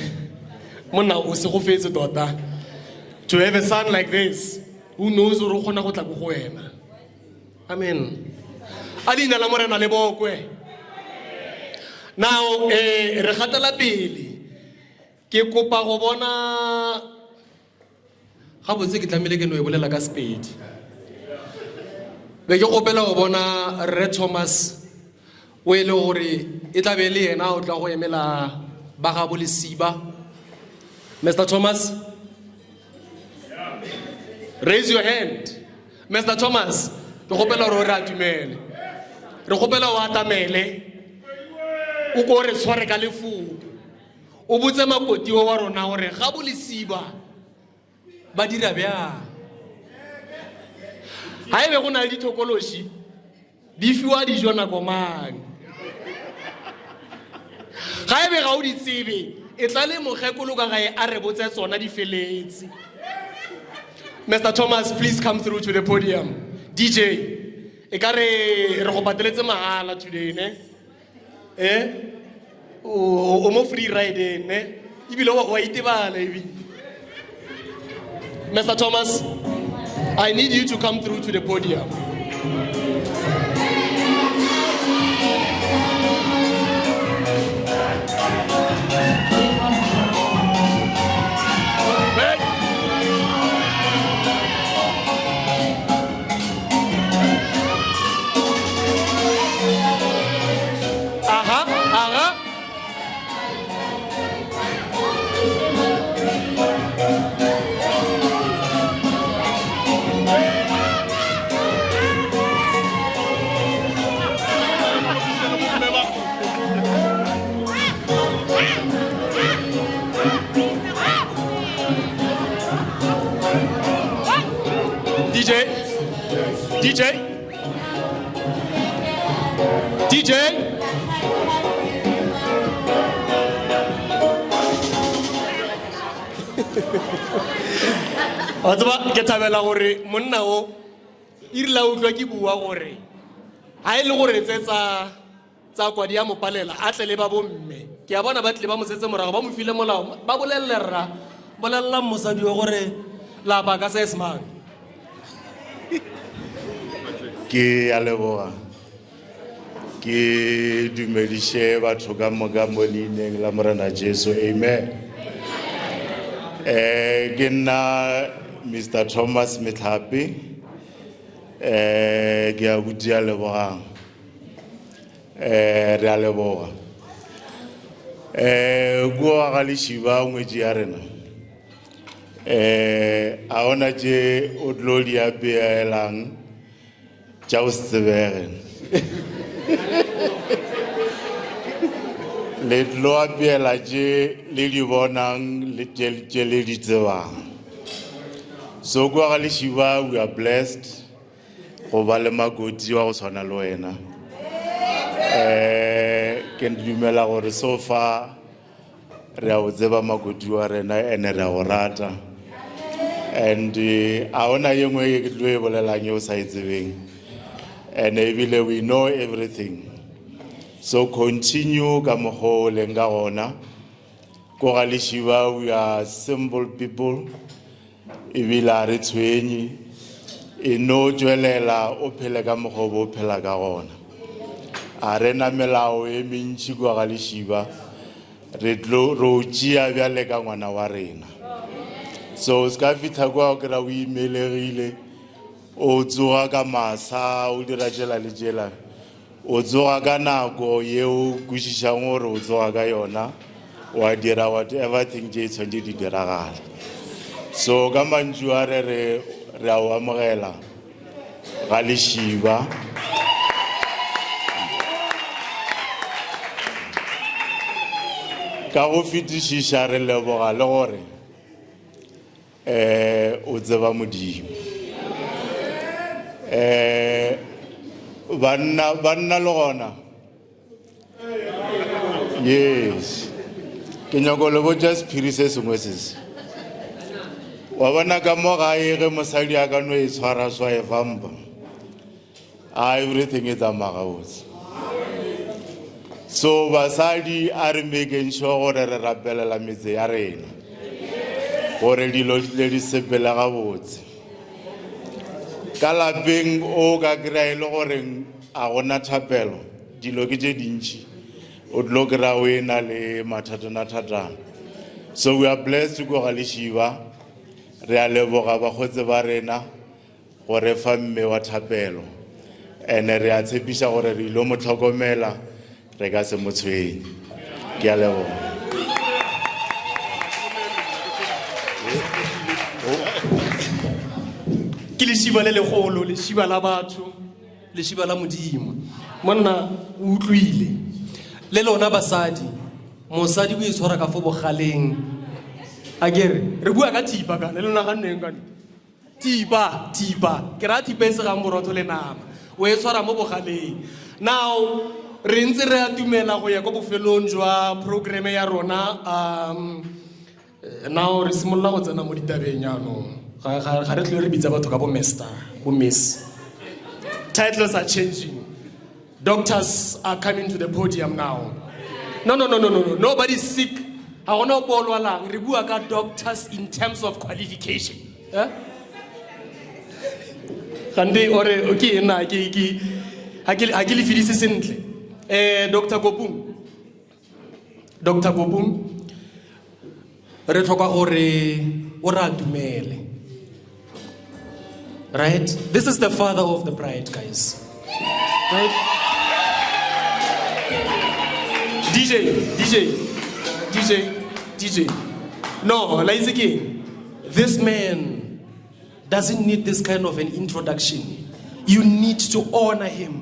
monna o segofetse tota. To have a son like this who knows gore o kgona go tla ko go wena. Amen. A leina la morena le bokwe. Now eh re gatela pele. Ke kopa go bona gabotse ke tlamehile ke no e bolela ka Sepedi. Be ke kgopela go bona Rre Thomas o e le gore e tla be e le yena o tla go emela ba gabo Lesiba. Mr. Thomas, raise your hand. Mr. Thomas, ke kgopela gore o re atumele. Re kgopela o atamele. O ko re tshware ka lefoko. O botse makoti o wa rona gore ga bo Lesiba ba dira bjang. Ga e be go na le dithokološi di fiwa dijo nako mang. Ga e be ga o di tsebe e tla le mokgekolo ka gae a re botse tsona di feletse. Mr. Thomas, please come through to the podium. DJ, e ka re re go pateletse mahala today, ne? Eh? O o mo free riding, ne? Ebile wa wa itebala ebile. Mr. Thomas, I need you to come through to the podium. Hey! Aha, aha. DJ, DJ, DJ. Wa tseba ke thabela gore monna o e rile a utlwa ke bua gore ga e le gore tse tsa tsa kwadi ya mopalela a tle le ba bomme ke a bona ba tlile ba mo setse morago ba mo file molao ba bolelele rra bolelelang mosadi wa gore lapa ka seesemang. Ke a leboga. Ke dumediše batho ka moka mo leineng la Morena Jesu. Amen. Eh ke nna Mr Thomas Metlhape. Eh ke a butia lebogang. Eh re a leboga. Eh kua ga Leshiba ngwetši ya rena. Eh a ona tše o tlo di apeelang tša go se tsebege. Le tlo apeela tše le di bonang le tše tše le di tsebang. So kua ga Leshiba we are blessed go ba le makoti wa go tshwana le wena. Eh ke dumela gore so far re a o tseba makoti wa rena ene re a go rata. And a ona ye nngwe e ke tlo e bolelang e o sa e tsebeng. And ebile we know everything. So continue ka mokgwa o leng ka gona. Ko ga Leshiba we are simple people. Ebile a re tshwenye. E no tšwelela o phele ka mokgwa o bo o phela ka gona. A re na melao e mentši kua ga Leshiba. Re tlo re o tšea bjale ka ngwana wa rena. So o se ka fihla kua o kry-a o imelegile, o tsoga ka masa, o dira tšela le tšela. O tsoga ka nako ye o kwešišang gore o tsoga ka yona, wa dira whatever thing tše tshwanetse di diragala. So ka mantšu a re re re a o amogela ga Leshiba. Ka go fetišiša re leboga le gore eh o tseba Modimo. Eh banna banna le gona. Yes. Ke nyako le botša sephiri se sengwe se se. Wa bona ka mo gae ge mosadi a ka no e tshwara swa e fampa. A everything e tsamaya gabotse. So basadi a re making sure gore re rapelela metse ya rena. Gore dilo di tle di sepele gabotse. Ka lapeng o ka kry-a e le goreng a gona thapelo dilo ke tše dintši o tlo kry-a o e na le mathatana-thatana so we are blessed ko ga lešiba re a leboga bakgotse ba rena go re fa mme wa thapelo ene re a tshepiša gore re ilo mo tlhokomela re ka se mo tshwenye ke a leboga ke lešiba le legolo lešiba la batho lešiba la modimo monna o utlwile le lona basadi mosadi o itshwara ka fo bogaleng a kere re bua ka thipa kana le lona ganneng kane thipa thipa ke raya thipa e segang borotho le nama o e tshwara mo bogaleng now re ntse re atumela go ya kwa bofelong jwa programme ya rona um Now re simolola go tsena mo ditabeng jaanong. Ga ga ga re tlhole re bitsa batho ka bo Mister, bo Miss. Titles are changing. Doctors are coming to the podium now. No, no, no, no, no, no. Nobody's sick. Ga gona ope o lwalang. Re bua ka doctors in terms of qualification. Eh? Gante ore ke ena ke ke ga ke ga ke le fedise sentle. Eh Dr. Kopung. Dr. Kopung re tlhoka gore o re atumele right this is the father of the bride guys right dj dj dj dj no la itse ke this man doesn't need this kind of an introduction you need to honor him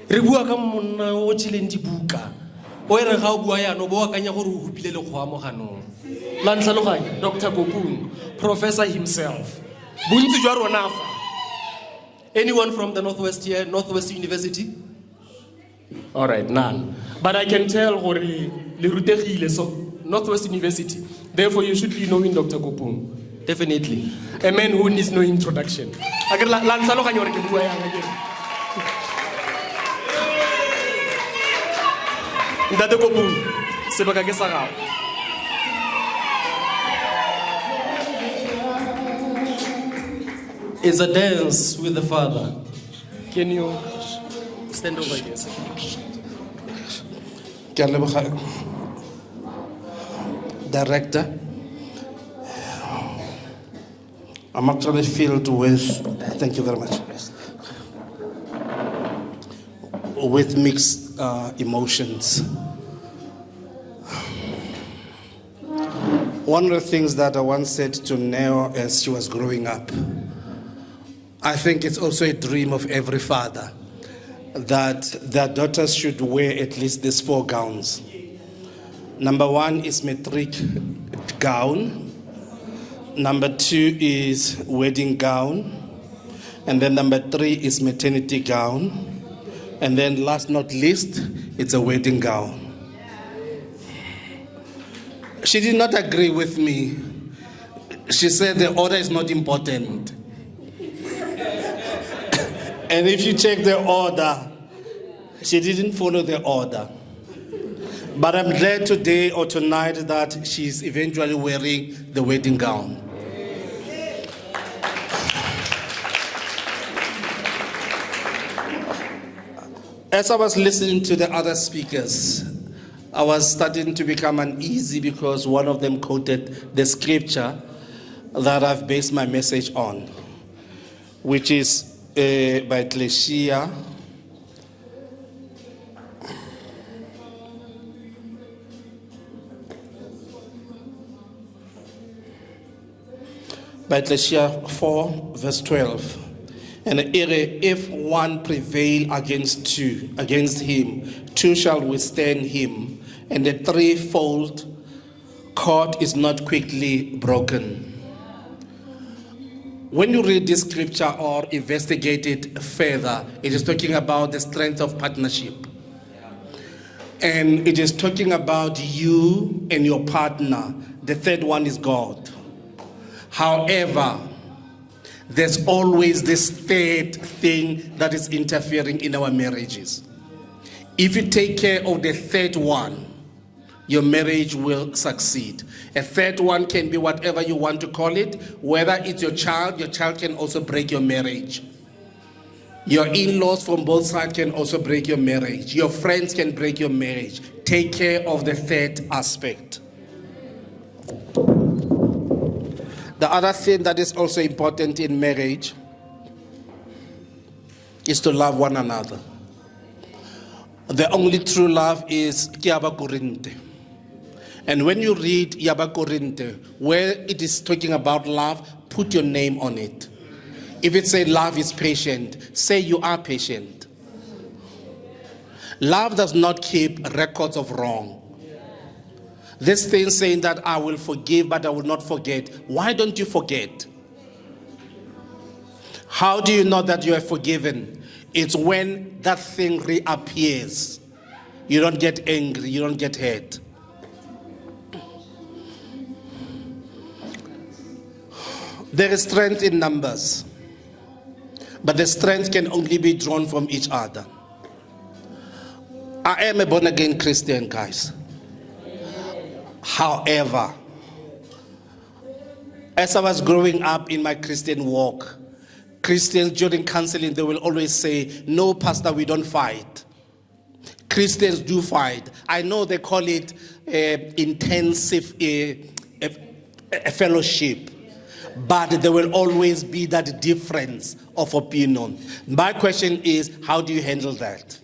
re bua ka monna o tšheleng dibuka o e re ga o bua yano bo akanya gore o hupile lekgowa mo ganong la ntlhaloganya dr kopung professor himself bontsi jwa rona fa anyone from the northwest here northwest university All right, none. But I can tell gore le rutegile so Northwest University. Therefore, you should be knowing Dr. Kopung. Definitely. A man who needs no introduction. Akere la la ntlhaloganya gore ke bua yang akere. Ntate Kopung, sebaka ke sa gago. It's a dance with the father. Can you stand over here? sir? Ke a leboga director. I'm actually filled with, thank you very much, with mixed uh, emotions. One of the things that I once said to Neo as she was growing up, I think it's also a dream of every father that their daughters should wear at least these four gowns. Number one is matric gown. Number two is wedding gown. And then number three is maternity gown. And then last not least, it's a wedding gown. She did not agree with me. She said the order is not important. and if you check the order, she didn't follow the order. But I'm glad today or tonight that she's eventually wearing the wedding gown. As I was listening to the other speakers, I was starting to become uneasy because one of them quoted the scripture that I've based my message on, which is uh, by Ecclesia. By Ecclesia 4, verse 12. And if one prevail against two, against him, two shall withstand him. And a threefold cord is not quickly broken. When you read this scripture or investigate it further, it is talking about the strength of partnership. And it is talking about you and your partner. The third one is God. However, there's always this third thing that is interfering in our marriages. If you take care of the third one, your marriage will succeed. A third one can be whatever you want to call it, whether it's your child, your child can also break your marriage. Your in laws from both sides can also break your marriage. Your friends can break your marriage. Take care of the third aspect. The other thing that is also important in marriage is to love one another. The only true love is Kiaba Korinte. And when you read Yaba Korinte, where it is talking about love, put your name on it. If it say love is patient, say you are patient. Love does not keep records of wrong. This thing saying that I will forgive, but I will not forget. Why don't you forget? How do you know that you are forgiven? It's when that thing reappears. You don't get angry, you don't get hurt. There is strength in numbers, but the strength can only be drawn from each other. I am a born again Christian, guys. However, as I was growing up in my Christian walk, Christians during counseling, they will always say, No, Pastor, we don't fight. Christians do fight. I know they call it uh, intensive uh, uh, fellowship, but there will always be that difference of opinion. My question is, how do you handle that?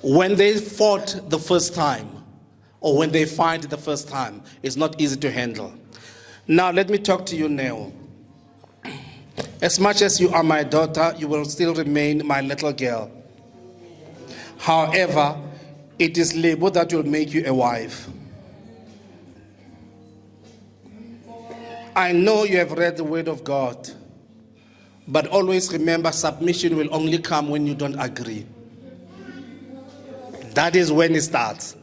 When they fought the first time, or when they fight the first time, it's not easy to handle. Now, let me talk to you now. As much as you are my daughter, you will still remain my little girl. However, it is labor that will make you a wife. I know you have read the word of God, but always remember submission will only come when you don't agree. That is when it starts.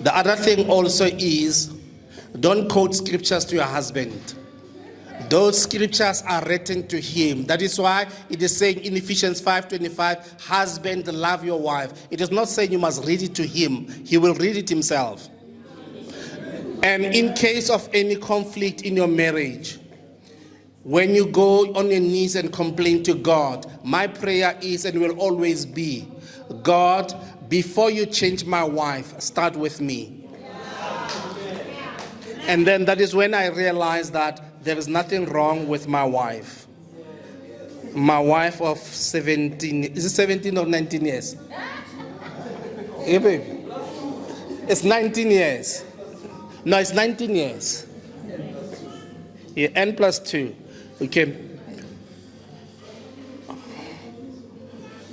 The other thing also is don't quote scriptures to your husband. Those scriptures are written to him. That is why it is saying in Ephesians 5:25, husband love your wife. It is not saying you must read it to him. He will read it himself. And in case of any conflict in your marriage, when you go on your knees and complain to God, my prayer is and will always be God, before you change my wife, start with me. And then that is when I realized that there is nothing wrong with my wife. My wife of 17, is it 17 or 19 years? Yeah, babe. It's 19 years. No, it's 19 years. Yeah, N plus 2. Okay.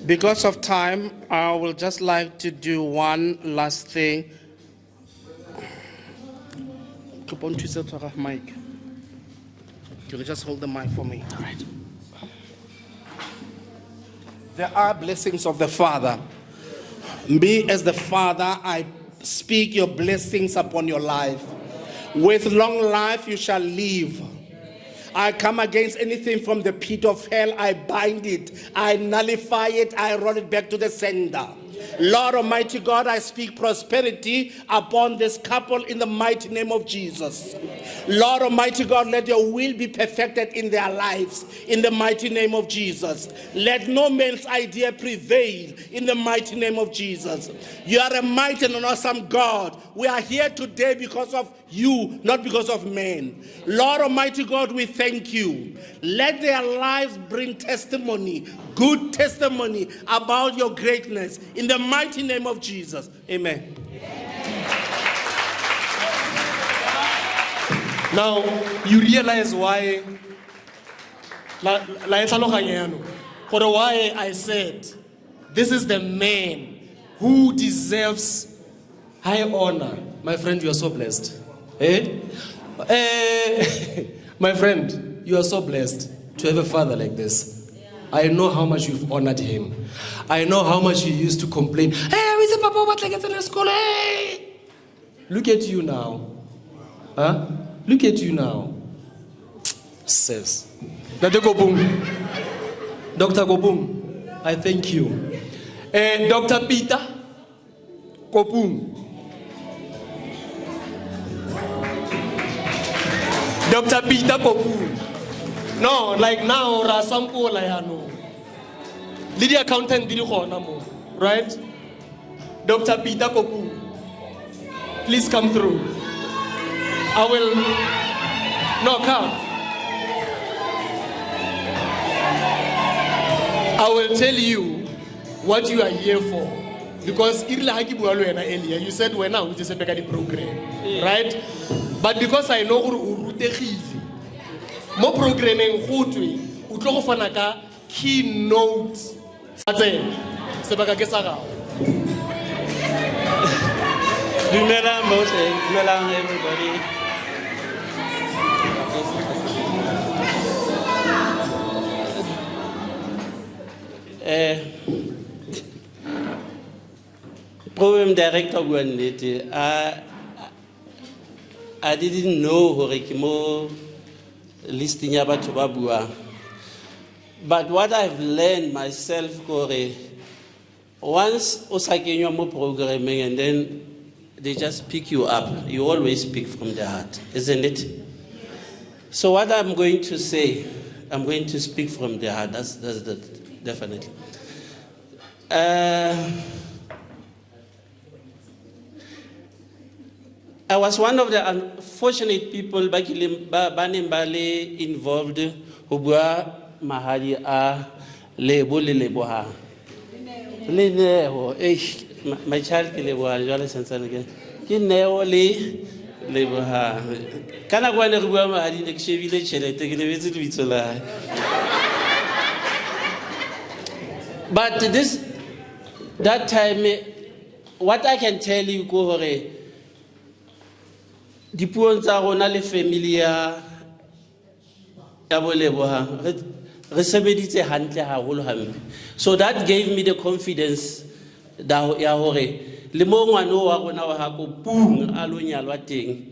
Because of time, I will just like to do one last thing. Mic. You can just hold the mic for me. All right. There are blessings of the Father. Me, as the Father, I speak your blessings upon your life. With long life, you shall live. I come against anything from the pit of hell. I bind it. I nullify it. I roll it back to the sender. Lord Almighty God, I speak prosperity upon this couple in the mighty name of Jesus. Lord Almighty God, let your will be perfected in their lives in the mighty name of Jesus. Let no man's idea prevail in the mighty name of Jesus. You are a mighty and awesome God. We are here today because of you, not because of men. Lord Almighty God, we thank you. Let their lives bring testimony, good testimony about your greatness in the mighty name of Jesus. Amen. Now you realize why la la e tlhaloganya yaanong gore why I said. This is the man who deserves high honor. My friend, you are so blessed. Eh? Eh, my friend, you are so blessed to have a father like this. I know how much you've honored him. I know how much you used to complain. Hey, is it Papa what like it's in school? Hey! Look at you now. Huh? Look at you now. Says. Dr. Kopung. Dr. Kopung, I thank you. Eh, Dr. Peter Kopung. Dr. Peter Kopung. No, like now, ra sampola yaanong. Le di accountant di gona mo, right? Dr. Peter Kopung. Please come through. I will No, come. I will tell you what you are here for. Because e rile ha ke bua le wena earlier, you said wena o itse sepe ka di-program, right? But because I know gore o rutegile, mo programmeng go twe o tlo go fana ka keynote sa tsena sebaka ke sa gago. Dumelang bohle, dumelang everybody. Eh, program director bua nnete, I, I didn't know hore ke mo listing ya batho ba buang. But what I've learned myself kore once o sa kenywa mo programming and then they just pick you up, you always speak from the heart, isn't it? So what I'm going to say, I'm going to speak from the heart. That's, that's the, definitely. I was one of the unfortunate people ba kileng ba ba neng ba le involved ho bua mahadi a Lebo le Lebohang. Le Neo. Eish, my child ke Lebohang jwale santsane ke ke Neo le Lebohang. Ka nako ane re bua mahadi ne ke shebile tjhelete ke lebetse lebitso la hae. But this that time what I can tell you ko hore dipuong tsa rona le family ya ya bo Lebohang re re sebeditse hantle haholo hampe. So that gave me the confidence da ya hore le mo ngwana wa rona wa ha ko pung a lo nyalwa teng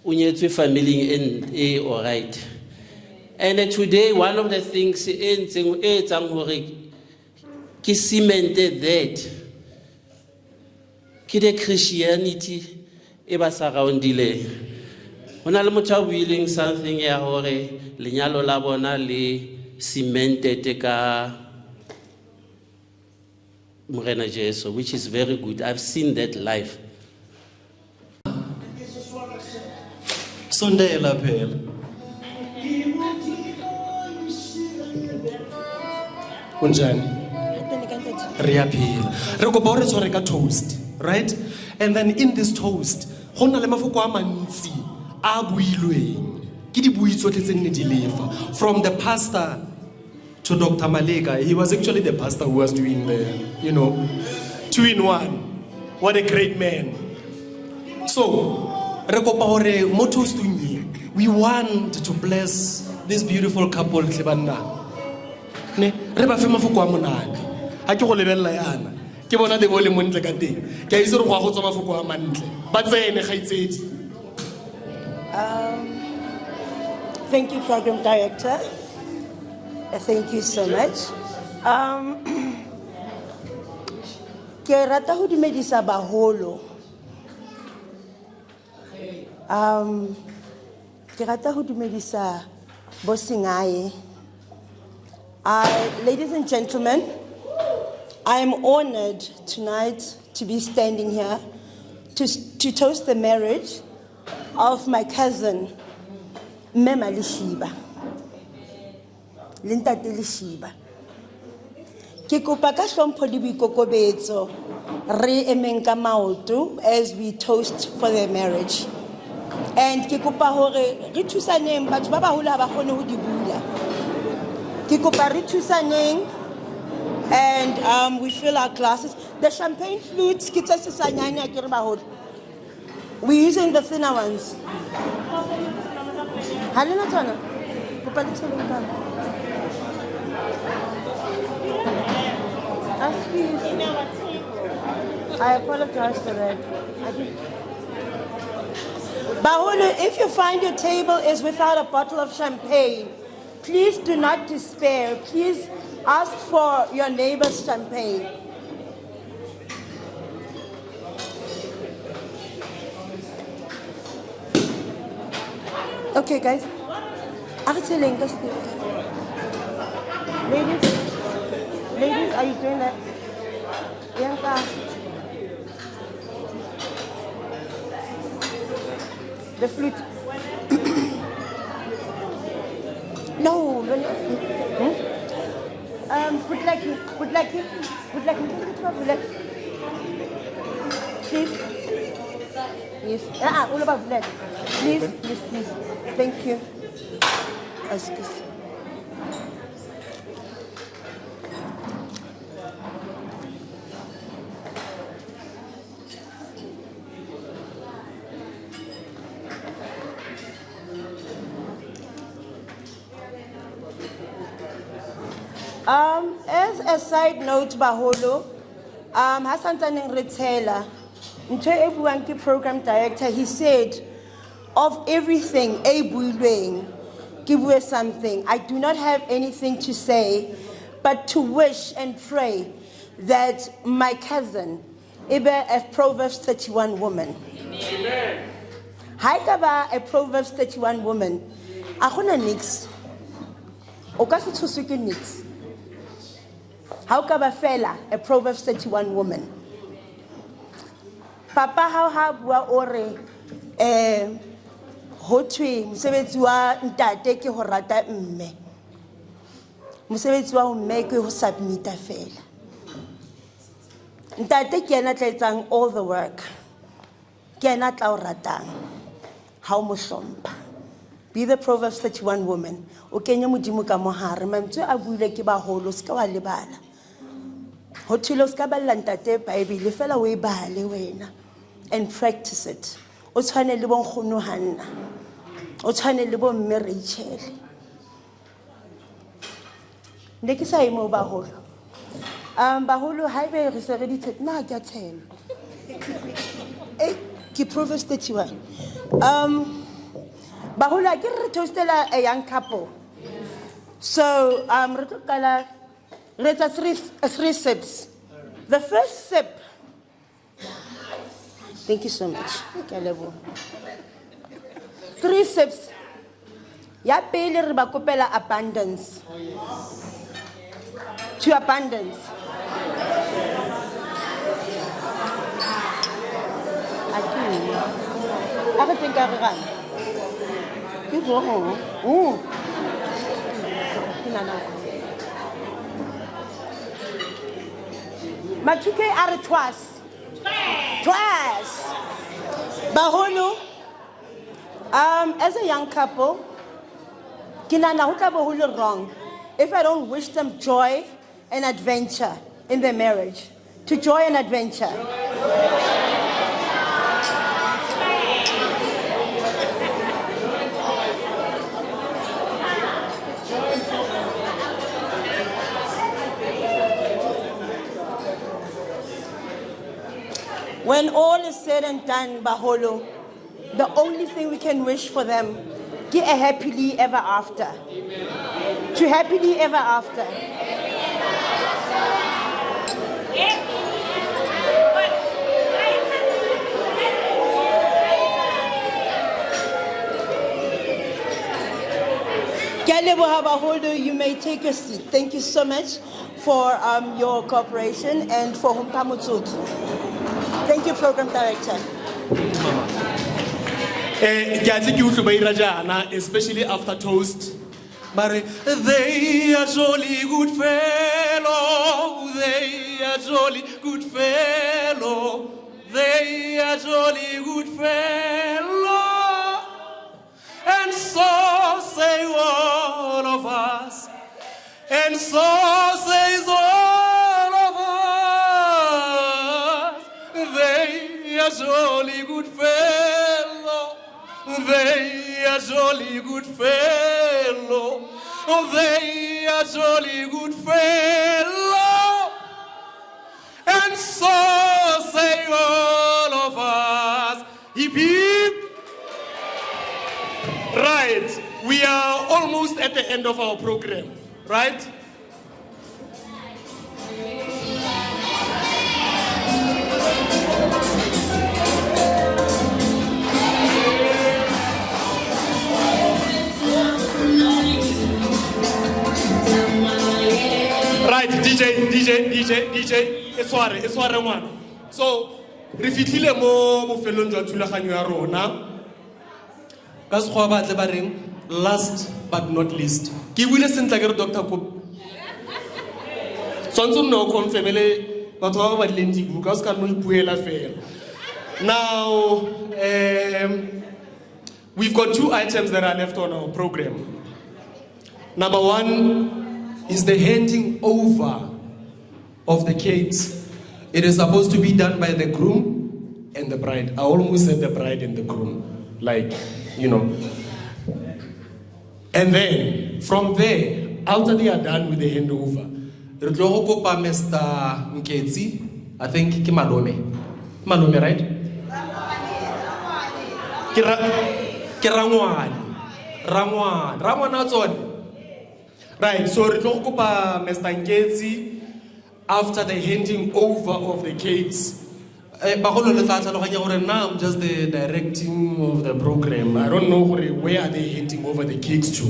o nyetswe family e e all right. And today one of the things e ntseng e etsang hore ke cemented that ke the Christianity e ba surroundileng. Ho na le motho a buileng something ya hore lenyalo la bona le cemented ka Morena Jesu, which is very good. I've seen that life. Sondela phela. Unjani? Re a phela. Re kopa o re tshware ka toast, right? And then in this toast, go na le mafoko a mantsi a builweng ke dibui tsotlhe tse nne di lefa. From the pastor to Dr. Maleka, he was actually the pastor who was doing the, 2 in 1. What a great man. So, re kopa hore mo toasting e, we want to bless this beautiful couple tle banna. Ne, re ba fe mafoko a monate. Ha ke go lebella yana. Ke bona de bo le montle ka teng. Ke a itse gore go a go tswa mafoko a mantle. Ba tsene gaitsedi. Thank you, Program Director. Thank you so much. Ke rata ho dumedisa baholo. Ke rata ho dumedisa bo Singaye. Ladies and gentlemen, I am honored tonight to be standing here to toast the marriage of my cousin, Mme Leshiba. Le ntate Leshiba. Ke kopa ka hlompho le boikokobetso re emeng ka maoto as we toast for their marriage. And ke kopa hore re thusaneng, batho ba baholo ha ba kgone ho di bula. Ke kopa re thusaneng. And um, we fill our glasses. The champagne flutes, ke tse sesanyane akere baholo. We're using the thinner ones. Ha le na tsona? Kopa le tsheleng ka. Excuse. I apologize for that. I did. Baholo, if you find your table is without a bottle of champagne, please do not despair. Please ask for your neighbor's champagne. Okay, guys. A re tsheleng ka speed. Ladies, ladies, are you doing that? Bianca. The flute. no, no, no. Hmm? Um, put like, put like, put like, put like, please. Yes. Ah, all about that. Please, please, please. Thank you. Excuse. Um, as a side note, Baholo, um, ha santsaneng re tshela, ntho e buang ke program director, he said, of everything e builweng, ke bue something. I do not have anything to say, but to wish and pray that my cousin, e be a Proverbs 31 woman. Ha e ka ba a Proverbs 31 woman, a gona nix. O ka se tshoswe ke nix. Ha o ka ba fela a Proverbs 31 woman. Papa hao ha bua o re eh ho thwe mosebetsi wa ntate ke ho rata mme. Mosebetsi wa mme ke ho submita fela. Ntate ke yena a tla etsang all the work. Ke yena a tla o ratang ha o mo hlompha. Be the Proverbs 31 woman. O kenye Modimo ka mohare. Mantswe a buile ke baholo, se ka wa lebala. Ho thwele o se ka balla ntate Bible, fela o e bale wena and practice it. O tshwane le bo nkgono Hanna. O tshwane le bo mme Rachel. Ne ke sa ye moo baholo. Um, baholo haebe re se re di tshetse, nna ha ke a tshela. Eh, ke Proverbs 31. Um, baholo a ke re re toastela a young couple. So, um, re tlo qala re etsa three sips. The first sip. Thank you so much. Ke a leboha. Three sips. Ya pele re ba kopela abundance. To abundance. A ke eng? A re teng ka re gana. Ke wrong. Mm. Ke nana. Mathuke a re twice. Twice. Baholo, um, as a young couple, ke nahana ho tla be ho le wrong if I don't wish them joy and adventure in their marriage. To joy and adventure. When all is said and done, Baholo, the only thing we can wish for them, get a happily ever after. Amen. To happily ever after. Ke a leboha baholo, you may take a seat. Thank you so much for um, your cooperation and for ho mpha motsotso. Thank you, Program Director. Eh, ke a tle ke utlwe ba ira jaana especially after toast ba re they are jolly good fellow they are jolly good fellow they are jolly good fellow and so say all of us and so says all. They are jolly good fellow. Oh, they are jolly good fellow. And so say all of us. Hip hip. Right. We are almost at the end of our program, right? Right, DJ, DJ, DJ, DJ, e tshware, e tshware ngwana. So, re fitlhile mo bofelong jwa thulaganyo ya rona. Ka sekgowa ba tle ba reng last but not least. Ke buile sentle ke re Dr. Kop. Tshwanetse o nne o confirmele batho ba ba badileng dibuka o se ka nne o ipuela fela. Now, we've got two items that are left on our program. Number one is the handing over of the cakes. It is supposed to be done by the groom and the bride. I almost said the bride and the groom, like, you know. And then, from there, after they are done with the handover, re tlo go kopa Mr. Nketsi, I think ke malome. Malome, right? Ke ra, ke rangwane. Rangwane. Rangwane a tsone. Right, so re tlo go kopa Mr. Nketsi after the handing over of the cakes. Bagolo le tla tlhaloganya gore nna I'm just the directing of the program. I don't know gore where are they handing over the cakes to.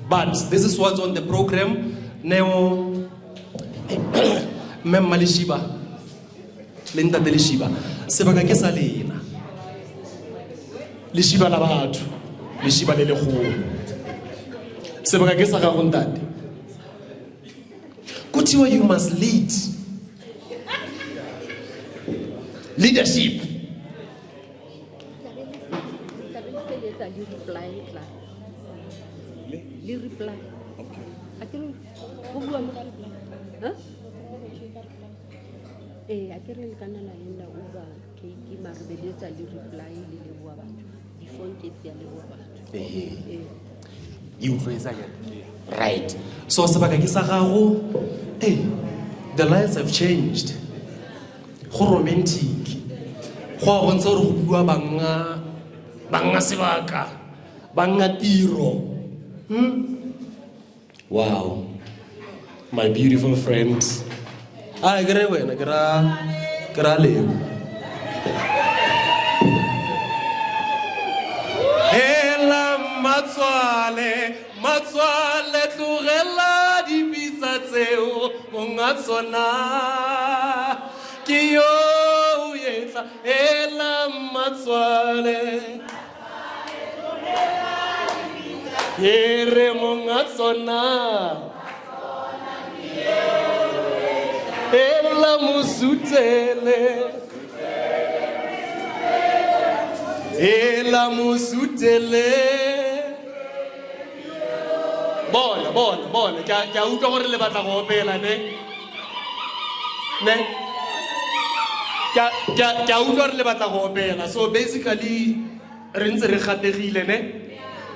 But this is what's on the program. Neo, Mme Mmaleshiba, le Ntate Leshiba, sebaka ke sa lena. Leshiba la batho, leshiba le legolo. Sebaka ke sa gago ntate. Kuthiwa you must lead. Leadership. Ee, a ke re le kana la enda over cake mare be le etsa le reply le leboha batho before nketsi ya leboha batho. Ehe. Ee. E utlwetsa ke? Right. So sebaka ke sa gago. Hey, the lights have changed. Go romantic. Go a bontsha gore go bua banga, banga sebaka, banga tiro. Wow. My beautiful friend. Ah, ke re wena, ke ra, ke ra lebo. Hela matswale, matswale tlogela dipitsa tseo monga tsona. Ke yo o etla, hela matswale. Ke re monga tsona. Hela mosutele. Hela mosutele. Bona, bona, bona. Ke a utlwa gore le batla go opela, ne? Ne? Ke a utlwa gore le batla go opela. So basically, re ntse re gategile, ne?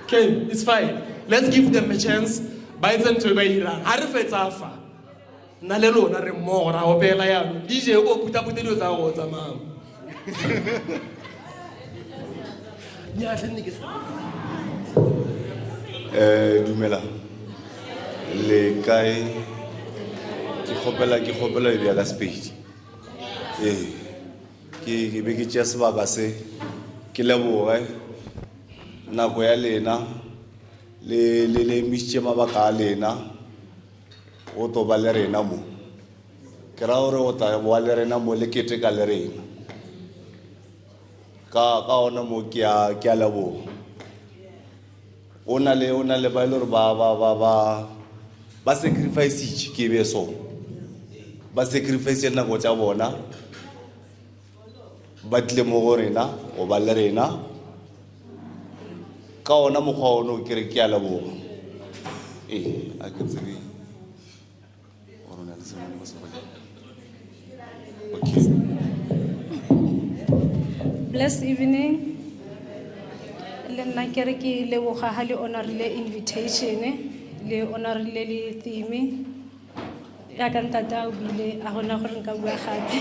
Okay, it's fine. Let's give them a chance. Ba etse ntho e ba e dirang. Ha re fetsa fa, nna le lona re mmogo ra opela jaanong. DJ o ko putapute dilo tsa go tsamaya. Nnyaa, tlhe nne ke sa. Dumela. Le kae? Ke kgopela, ke kgopela e bea ka Sepedi. Ee, ke be ke tšea sebaka se, ke leboge nako ya lena, le, le, le emišitše mabaka a lena go tlo ba le rena mo. Ke ra gore go tla boa le rena mo, le keteka le rena. Ka, ka ona mo ke a, ke a leboga. O na le, o na le ba e le gore ba, ba, ba, ba, ba sacrifice-itše, ke be so. Ba sacrifice nako tša bona. Ba tlile mo go rena, go ba le rena. Ka ona mokgwa ono ke re ke a leboga. Ee, a ke tsebe gore o na le sengwe mo se bolela. Okay. Blessed evening. Le nna ke re ke leboga ha le honorile invitation le honorile le theme yaka ntate a o buile a gona gore nka bua gape.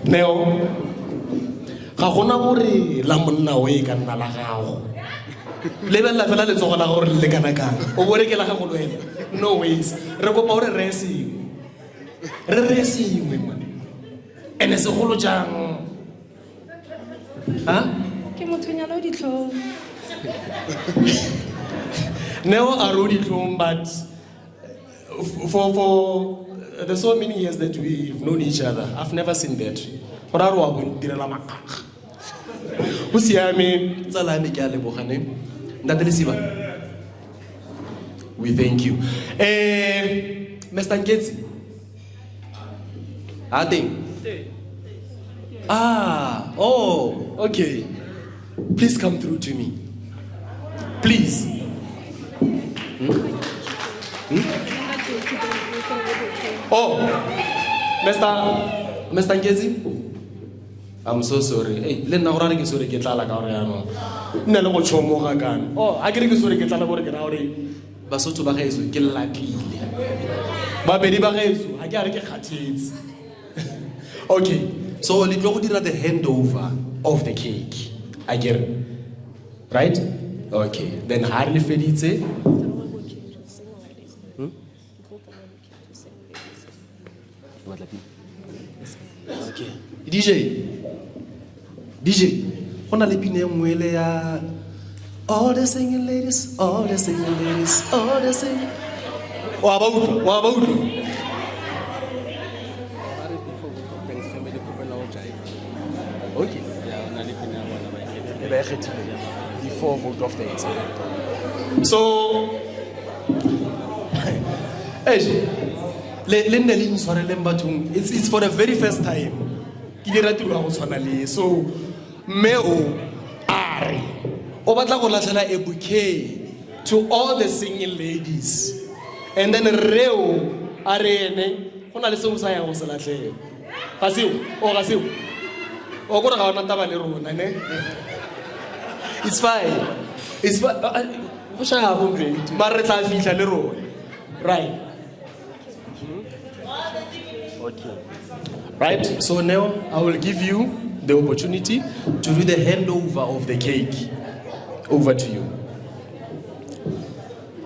Neo, ga gona gore la monna o e ka nna la gago. Lebelela fela letsogo la gore le lekana kang. O bo re ke la gago le wena. No ways. Re kopa gore re sengwe. Re reye sengwe man. Ene segolo jang. Ha? Ke mothonyana o ditlhong. Neo a re o ditlhong but for the so many years that we've known each other, I've never seen that. Gore a re wa bo ntirela makgakga. Go siame tsala ya me ke a leboga ne. Ntate Lesiba. We thank you. Mr. Nketsi. A teng? Ah, oh, okay. Please come through to me. Please. Oh, Mr. Nketsi. I'm so sorry. Hey, le nna gore a re ke sorry ke tlala ka gore jaanong nna le go tšhomoga kana. Oh, a ke re ke sorry ke tlala gore ke raya gore Basotho ba gaetsho ke lapile. Babedi ba gaetsho ga ke a re ke kgathetse. Okay, so le tlo go dira the handover of the cake. A ke re. Right? Okay, then ha re le feditse. Okay. DJ. DJ, go na le pina e nngwe le ya All the singing ladies, all the singing ladies, all the singing. Wa ba utlwa, wa ba utlwa. Okay. E ba e kgethile before vote of thanks. So Eish, le le nne le intshwareleng bathong. It's for the very first time ke dira tiro ya go tshwana le so mme o a re o batla go latlhela a bouquet to all the single ladies and then rreo a re ene go na le seo sa yang go se latlhela ga seo o ga seo o kore ga ona taba le rona ne it's fine it's fine go shabo mare re tla fitlha le rona right. Okay. Right, so now I will give you the opportunity to do the handover of the cake over to you.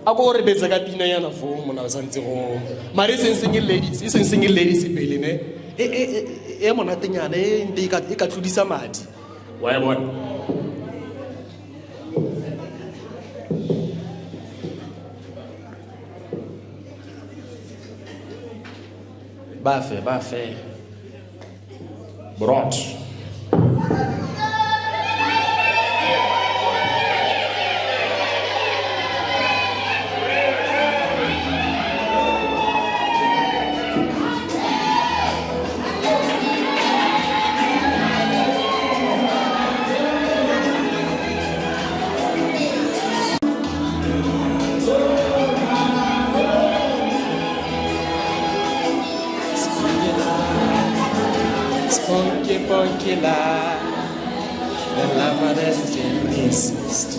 A ko re betsa ka pina yana fo mona ba santse go mare e seng single ladies e seng single ladies pele ne e e e e monatenyana e nte e ka e ka tlodisa madi wa e bona. Ba fe, ba fe. Brot. Spunky punky la, the lover doesn't resist.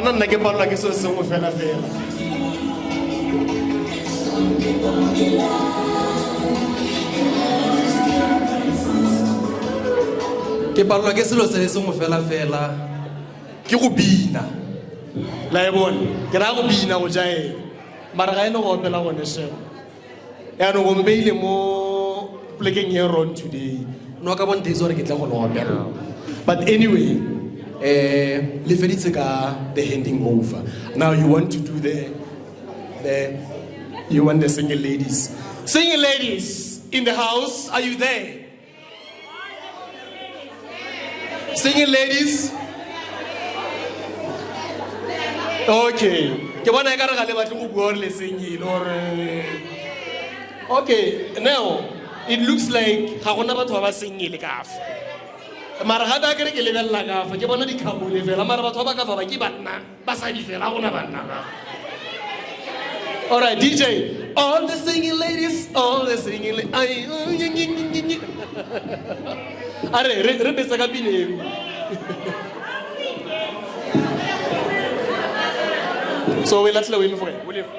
Kana nna ke palelwa ke selo sengwe fela fela. Ke palelwa ke selo se le sengwe fela fela ke go bina. La e bone, ke raya go bina go jaela. Mara ga e le go opela gone sheba. Yaanong o mpeile mo polekeng e wrong today. No ka bonteitse gore ke tle go le opelela. But anyway, eh le feditse ka the handing over. Now you want to do the the you want the single ladies. Single ladies in the house, are you there? Single ladies. Okay. Ke bona e ka re ga le batle go bua gore le single or Okay, now it looks like ga gona batho ba ba single ka fa. Mara gape a kere ke lebelela ka fa ke bona dikhabole fela mara batho ba ba ka fa ba ke banna basadi fela ga gona banna ka fa. All right, DJ. All the singing ladies, all the singing ladies. Ay, A re re re betsa ka pina eo. So we latlhela o eme for o lefa.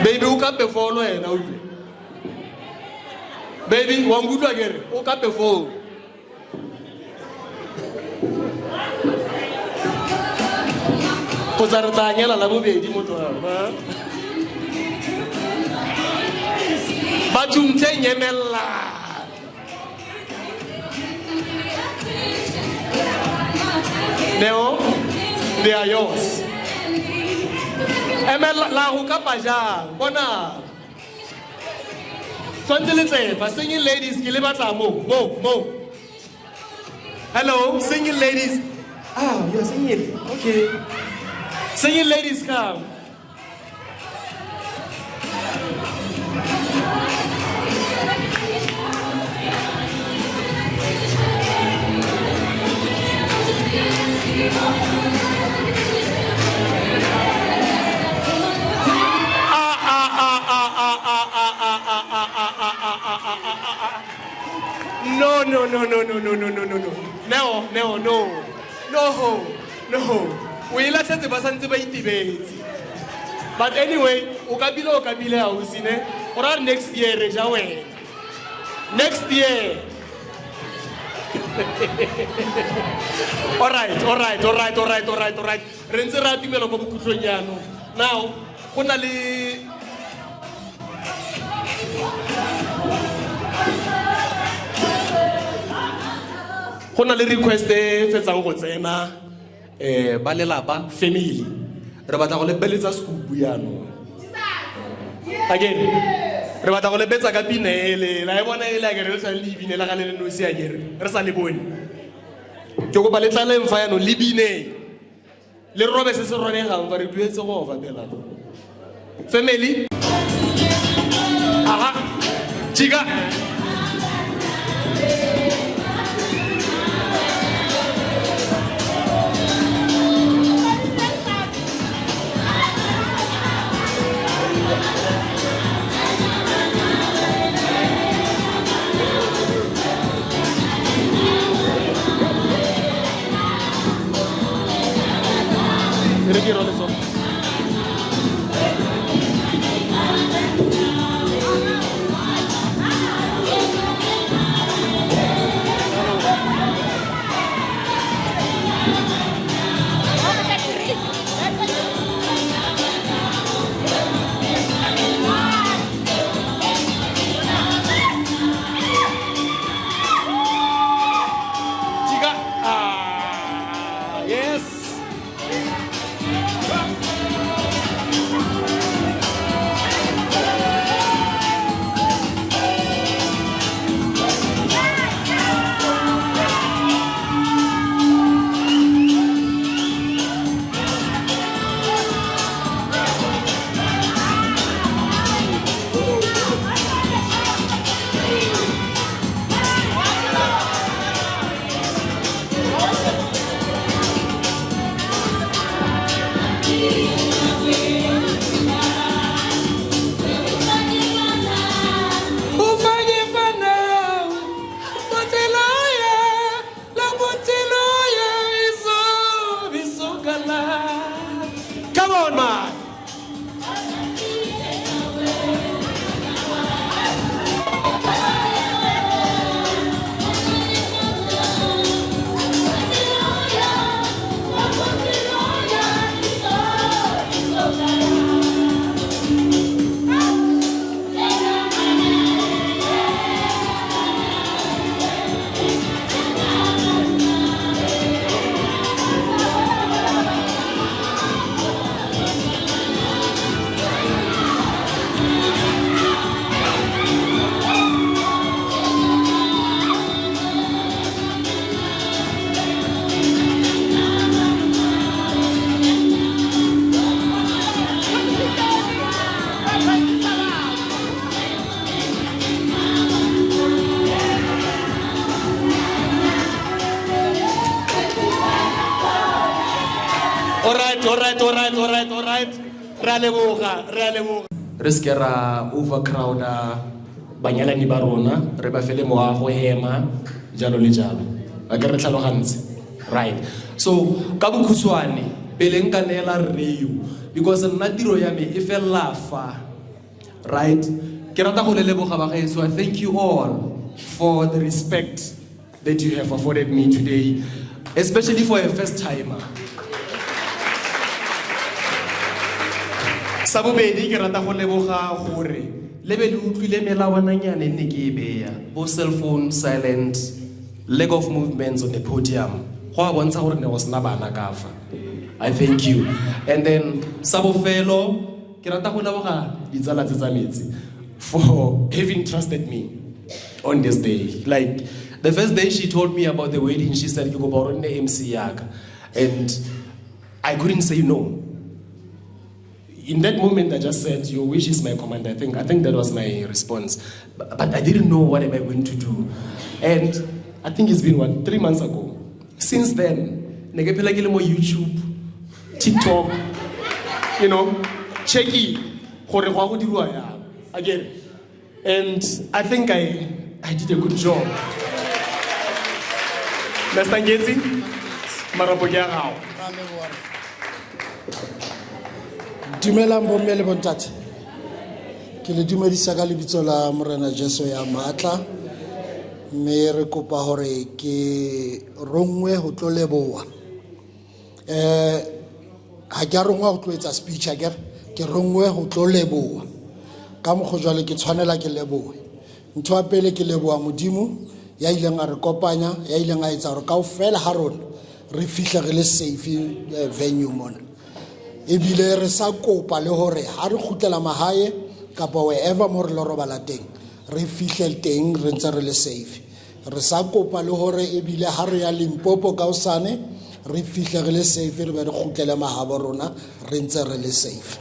Baby o kape foo le wena utlwe. Baby wa nkutlwa ke re o kape foo. Kgotsa re tla nyala la bobedi motho wa. Bathong tle nyemella. Neo, they are yours. Emela la go kapa jang? Bona. Tshwanetse le tlefa single ladies ke le batla mo mo mo. Hello, single ladies. Ah, you are single. Okay. Single ladies come. No, no, no, no, no, no, no, no, no, no. Neo, Neo, no. No, no. O e latlhetse ba santse ba itebetse. But anyway, o ka bile o ka bile ausi ne. O ra next year re ja wena. Next year. All right, all right, all right, all right, all right, all right. Re ntse re atumela kwa bokhutlong jaanong. Now, go na le go na le request e fetsang go tsena eh ba lelapa family re batla go lebeletsa scoop jaanong again re batla go lebetsa ka pina ele la e bona ele akere le tshwane le ebine la ga le le nosi akere re sa le bone ke kopa le tlaleng fa jaanong le bineng Le robe se se robegang fa re duetse go obamela. Family. Aha. Chika. E re ke rwale tsone. right, all right, all right, all right, all right. Re a leboga, re a leboga. Re se ke ra overcrowda banyalani ba rona, re ba fele mowa go hema, jalo le jalo. A ke re tlhalogantse? Right. So, ka bokhutshwane, pele nka neela rre yo, because nna tiro ya me e felela fa. Right? Ke rata go le leboga bagaetsho. I thank you all for the respect that you have afforded me today, especially for a first timer. Sa bobedi ke rata go leboga gore le be le utlwile melawananyane nne ke e beya bo cell phone silent lack of movements on the podium go a bontsha gore ne go sena bana ka fa i thank you and then sa bofelo Ke rata go leboga ditsala tse tsa metsi for having trusted me on this day. Like the first day she told me about the wedding, she said ke kopa gore o nne MC yaka. And I couldn't say no. In that moment, I just said, your wish is my command. I think, I think that was my response. But, but I didn't know what am I going to do. And I think it's been, what, three months ago. Since then, ne ke phela ke le mo YouTube, TikTok, you know, checking gore go a go diriwa yang. Again. And I think I, I did a good job. Mr. Ngetsi, marapo ke a gago. Dumelang bomme le bontate. Ke le dumedisa ka lebitso la Morena Jesu ya maatla. Mme re kopa hore ke rongwe ho tlo leboha. Eh ha ke a rongwa ho tlo etsa speech akere ke rongwe ho tlo leboha. Ka mokgwa jwale ke tshwanela ke lebohe. Ntho ya pele ke leboha Modimo ya ileng a re kopanya, ya ileng a etsa hore kaofela ha rona re fihle re le safe eh, venue mona. Ebile re sa kopa le hore ha re kgutlela mahae kapa wherever mo re lo robala teng re fihle teng re ntse re le safe. Re sa kopa le hore ebile ha re ya Limpopo ka hosane re fihle re le safe re be re kgutlele mahabo rona re ntse re le safe.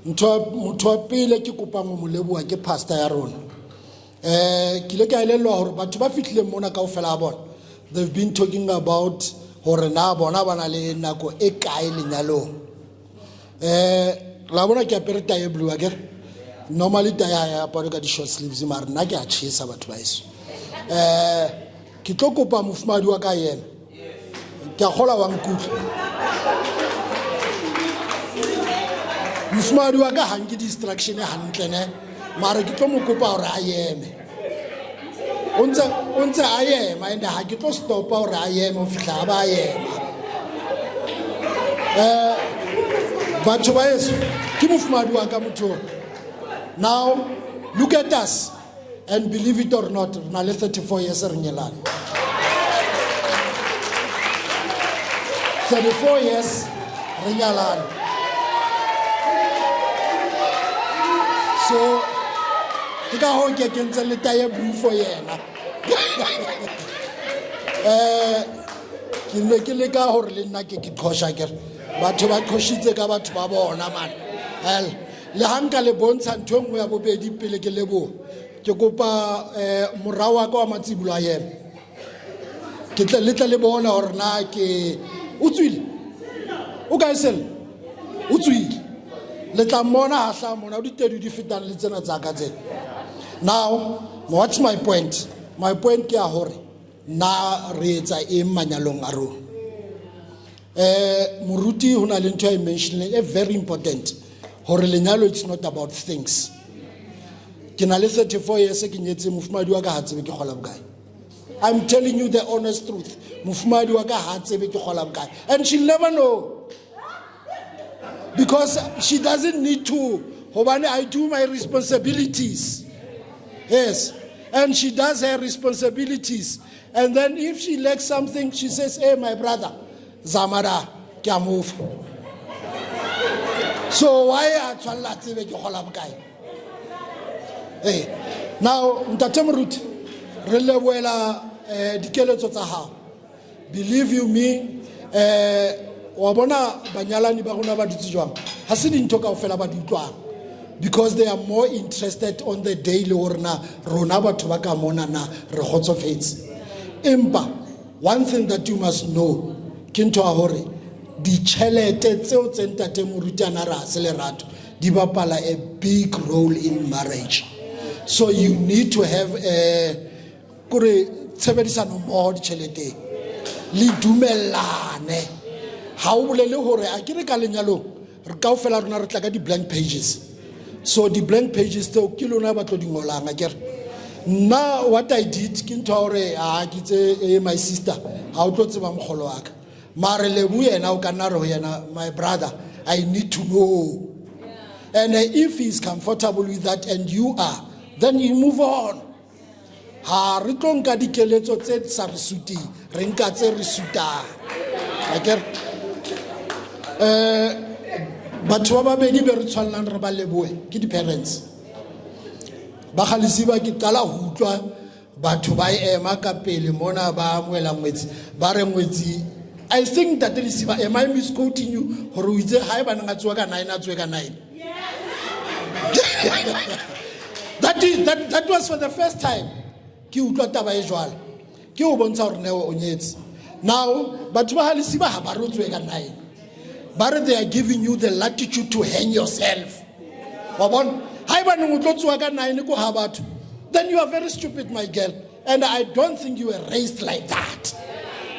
Ntho motho wa pele ke kopang ho mo leboha ke pastor ya rona. Eh ke ile ka elellwa hore batho ba fihlileng mona kaofela ha bona they've been talking about hore na bona ba na le nako e kae lenyalong. Eh la bona ke apere tae blue akere normally tae ha ya apare ka di-short sleeves mare nna ke a chesa batho ba eso eh ke tlo kopa mofumadi wa ka yena ke a kgola wa nkutlwa mofumadi wa ka ga nke distraction hantle ne mare ke tlo mo kopa gore a eme o ntse a ema and ga ke tlo stopa gore a eme go fitlha a ba a ema um batho ba eso ke mofumadi wa ka motho now look at us and believe it or not re na le 34 years re nyelane 34 years re nyalane so ke ka goo ke kentse le taye blue for yena um ke ne ke leka gore le nna ke ke qhosha kere batho ba qhoshitse ka batho ba bona man hell le ga nka le bontsha ntho e nngwe ya bobedi pele ke leboga ke kopa um mora wa ka wa matsibolo a eme ke tle le tle le bona gore na ke o tswile o kae sele o tswile le tla mmona ga tla mona o ditedu di fetang le tsena tsa ka tsena now what's my point my point ke ya gore na re etsa eng manyalong a rona eh moruti ho na le ntho e mentioning e very important hore lenyalo it's not about things ke na le 34 years ke nyetse mofumadi wa ka ha tsebe ke kgola bokae i'm telling you the honest truth mofumadi wa ka ha tsebe ke kgola bokae and she'll never know because she doesn't need to hobane i do my responsibilities yes and she does her responsibilities and then if she lacks something she says hey my brother zamada ke a mofa so why a tshwanela tsebe ke gola bokae ee now ntate moruti re leboela um dikeletso tsa gago believe you me eh wa bona banyalani ba rona ba dutse jwang ha se dintho kaofela ba di utlwang because they are more interested on the day le gore na rona batho ba ka mona na re kgotsofetse empa one thing that you must know ke ntho ya gore Ditšhelete tseo tse ntate moruti a na re ga se lerato di bapala a big role in marriage. So you need to have a kore tshebedisano mmogo ditšheleteng le dumellane. Ga o bolele gore a ke re ka lenyalong re kaofela rona re tla ka di-blank pages. So di-blank pages tseo ke lona ba tlo di ngolang akere. Nna what I did ke ntho ya gore a ke tse eh, my sister ga o tlo tseba mogolo wa ka. Mare Lebo yena o ka nna re ho yena my brother I need to know. And if he is comfortable with that and you are, then you move on. Ha re tlo nka dikeletso tse sa re suting, re nka tse re sutang. Akere? Eh batho ba babedi be re tshwanelang re ba leboe ke di-parents. Ba ga Lesiba ke qala ho utlwa batho ba ema ka pele mona ba amohela ngwetsi ba re ngwetsi I think Ntate Lesiba am I misquoting you gore o itse ha e baneng a tsoa ka 9 a tsoe ka 9 that, is, that, that was for the first time ke utlwa taba e jwalo ke o bontsha gore neo o nyetse now batho ba ga Lesiba ga ba re o tsoe ka 9 ba re they are giving you the latitude to hang yourself wa bona ha e baneng o tlo tsoa ka 9 ko ga batho then you are very stupid my girl and I don't think you were raised like that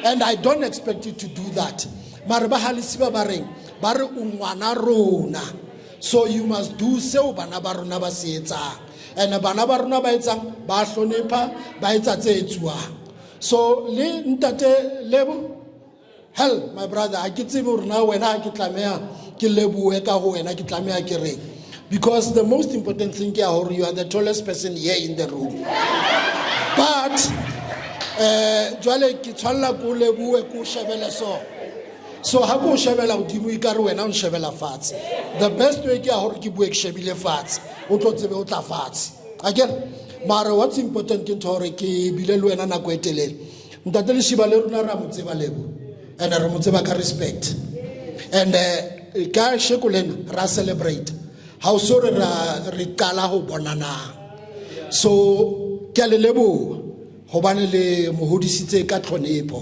and I don't expect you to do that mare ba ga Lesiba ba reng ba re o ngwana rona so you must do seo bana ba rona ba se etsang and bana ba rona ba etsang ba hlonepha ba etsa tse etsuwang so le ntate Lebo hell my brother a ke tsebe gore na wena ke tlameha ke leboe ka go wena ke tlameha ke reng because the most important thing ke ya gore you are the tallest person here in the room but eh jwale ke tshwanela ko leboe ko shebele so so ha ko shebela godimo e kare wena o nshebela fatshe the best way ke ya gore ke bue ke shebile fatshe o tlo tsebe o tla fatshe akere mare what's important ke ntho gore ke bile le wena nako e telele Ntate Leshiba le rona ra mo tseba Lebo and re mo tseba ka respect and eh, ka sheko lena ra celebrate ha o so re ra re qala ho bonanang so ke a le leboha hobane le mo hodisitse ka tlhonepho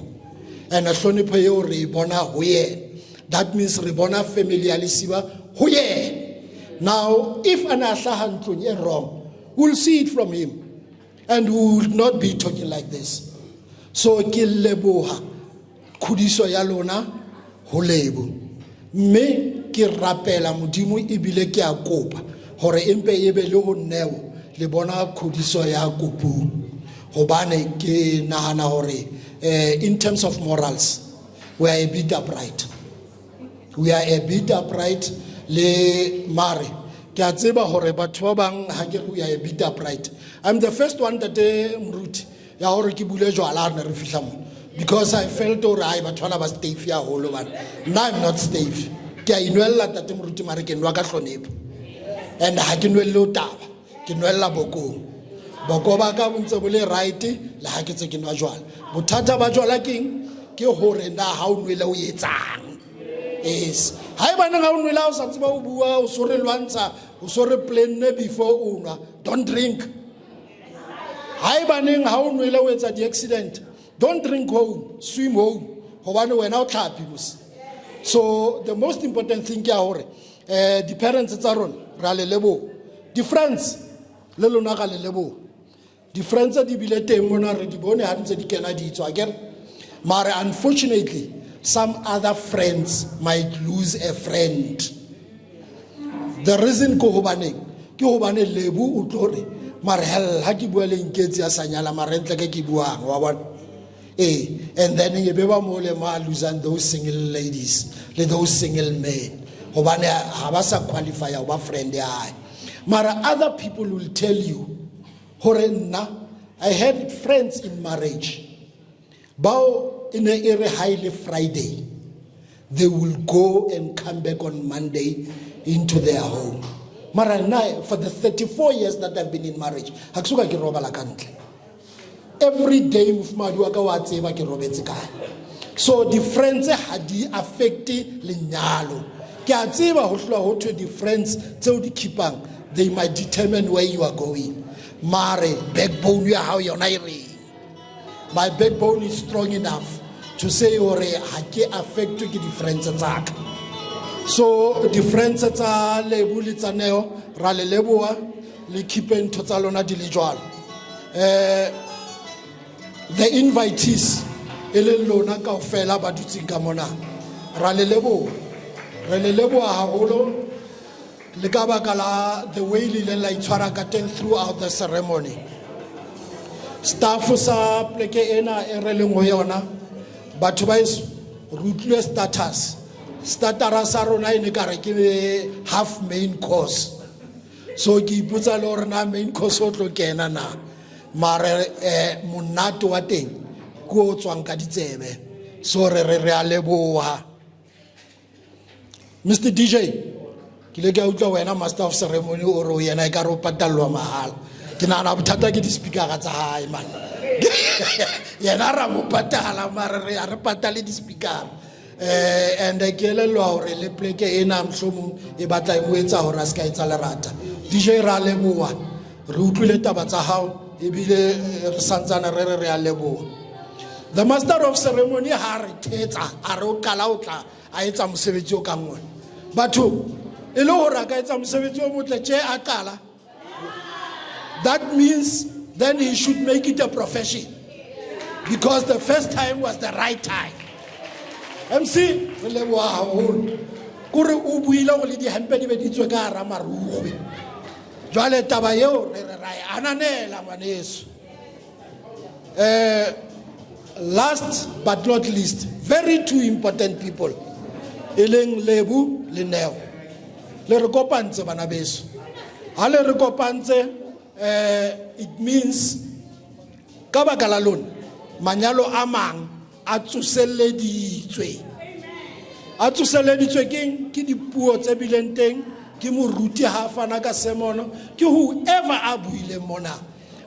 and hlonepho eo re e bona ho yena that means re bona family ya Lesiba ho yena now if a ne a hlaha ntlong e wrong we'll see it from him and we will not be talking like this so ke leboha khudiso ya lona ho Lebo mme ke rapela modimo ebile ke a kopa gore empe e be le go neo le bona khudiso ya kopong gobane ke nagana gore eh, in terms of morals we are a bit upright we are a bit upright le mare ke a tseba gore batho ba bang ha ke re we are a bit upright i'm the first one tate moruti ya gore ke bule jwala re ne re fihla mo because i felt gore ai batho bana ba stafe haholo bana nna i'm not stafe ke a inwelela tate moruti mare ke nwa ka hlonepho and ha ke nwelele o taba ke nwelela bokong boko ba ka bo ntse bo le right le ha ke tse ke nwa jwala bothata ba jwala keng ke gore na ha o nwele o etsang yes ha e baneng ha o nwele ha o sa tseba o bua o so re lwantsha o so re planne before o nwa don't drink ha e baneng ha o nwele o etsa di-accident don't drink home swim home gobane wena o tlhapi mos so the most important thing ke ya gore um di-parents tsa rona re a le leboga di-friends le lona ga le leboga di-friends di bile teng mona re di bone ga ntse di kena di tswa akere mare unfortunately some other friends might lose a friend the reason ke gobaneng ke gobane Lebo o tlo re mare hell ha ke bua le Nketsi a sa nyala mare ntle ke ke buang wa bona ee and then e be ba mo le ma losang those single ladies le those single men gobane ga ba sa qualify go ba friend ya hae mara other people will tell you gore nna i had friends in marriage bao e ne e re ha e le Friday they will go and come back on Monday into their home mara nna for the 34 years that I've been in marriage ga ke soka ke robala ka ntle every day mofumadi wa ka wa tseba ke robetse kae so di-friends ga di affecte lenyalo ke a tseba go hlola go thwe di-friends tseo di keepang they might determine where you are going mare backbone ya gago yona e reng my backbone is strong enough to say gore ga ke affectwe ke di-friends tsa ka. So di-friends tsa Lebo le tsa Neo ra le leboa le keepe ntho tsa lona di le jwalo. Eh the invitees e leng lona kaofela ba dutseng ka mona ra le leboa re le leboa haholo le ka baka la the way le ileng la itshwara ka teng throughout the ceremony staff sa pleke ena e re leng ho yona batho ba eso re utlwile status statara sa rona e ne ka re ke half main course so ke ipotsa le gore na main course o tlo kena na mare eh monate wa teng ke o tswang ka ditsebe so re re re a leboha Mr DJ ke ile ke a utlwa wena master of ceremony o re o yena e ka re o patallwa mahala ke nagana bothata ke di-speakera tsa gae man yena ra mo patala mare re a re patale di-speakera eh and ke elellwa gore le pleke ena mohlomong e batla e mo etsa gore a se ka etsa lerata dj ra leboa re utlwile taba tsa gago ebile eh, re santsane re re re a leboa the master of ceremony ha re thetsa a re o qala o tla a etsa mosebetsi o kang one batho e le gore a ka etsa mosebetsi o motle tše a qala that means then he should make it a profession because the first time was the right time mc re leboga gagolo kore o buile go le dihempe di be di tswe ka gara marukgwe jwale taba eo re re ra e ananela ngwaneso um last but not least very two important people e leng lebu le neo le re kopantse bana beso ha le re kopantse um it means ka baka la lona manyalo a mang a tsoseleditswe a tsoseleditswe keng ke dipuo tse bileng teng ke moruti ha a fana ka semono ke whoever a buileng mona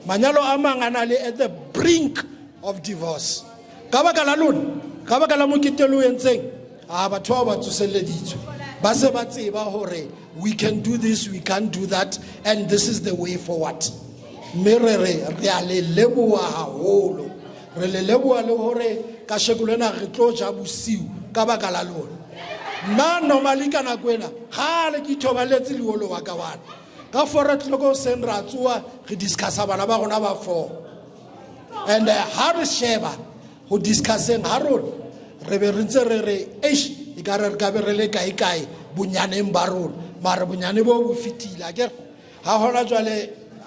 manyalo a mang a na le at the brink of divorce ka baka la lona ka baka la mokete lo entseng a batho bao ba tsoseleditswe ba se ba tseba gore we can do this we can't do that and this is the way forward mme re re re a le leboa haholo re le leboa le gore ka sheko lena re tlo ja bosiu ka baka la lona nna normally ka nako ena gale ke ithobaletse leolo wa ka wane ka four o'clock hoseng ra tsoa re discussa bana ba rona ba four and eh, ha re sheba go discusseng ga rona re be re ntse re re eish e ka re re ka be re le kae kae bonyaneng ba rona mare bonyane bo bo fetile a kere ga gona jwale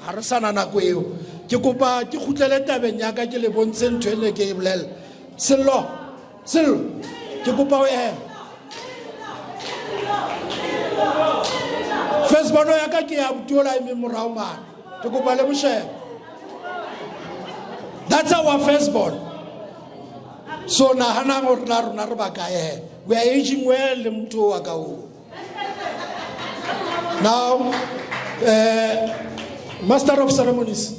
ga re sana nako eo ke kopa ke kgutlele tabeng ya ka ke le bontshe ntho e ne ke e bolela sello sello ke kopa o ema first bono ya ka ke ya botiola emeng morago mane ke kopa le moshebe that's our first born so naganang gore na rona re ba kae he we are aging well le motho wa ka oo now uh, master of ceremonies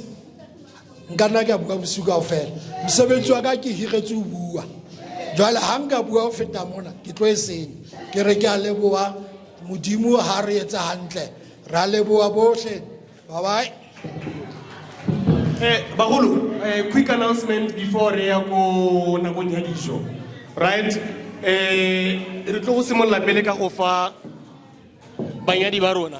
nka nna ke a bua bosiu kao fela mosebetsi wa ka ke hiretse o bua jwale ga nka bua go feta mona ke tlo e senya ke re ke a leboa modimo ga re etsa gantle re a leboa botlhe bye bye Eh, bagolo, eh, quick announcement before re ya ko nakong ya dijo. Right? Eh, re tlo go simolola pele ka go fa banyadi ba rona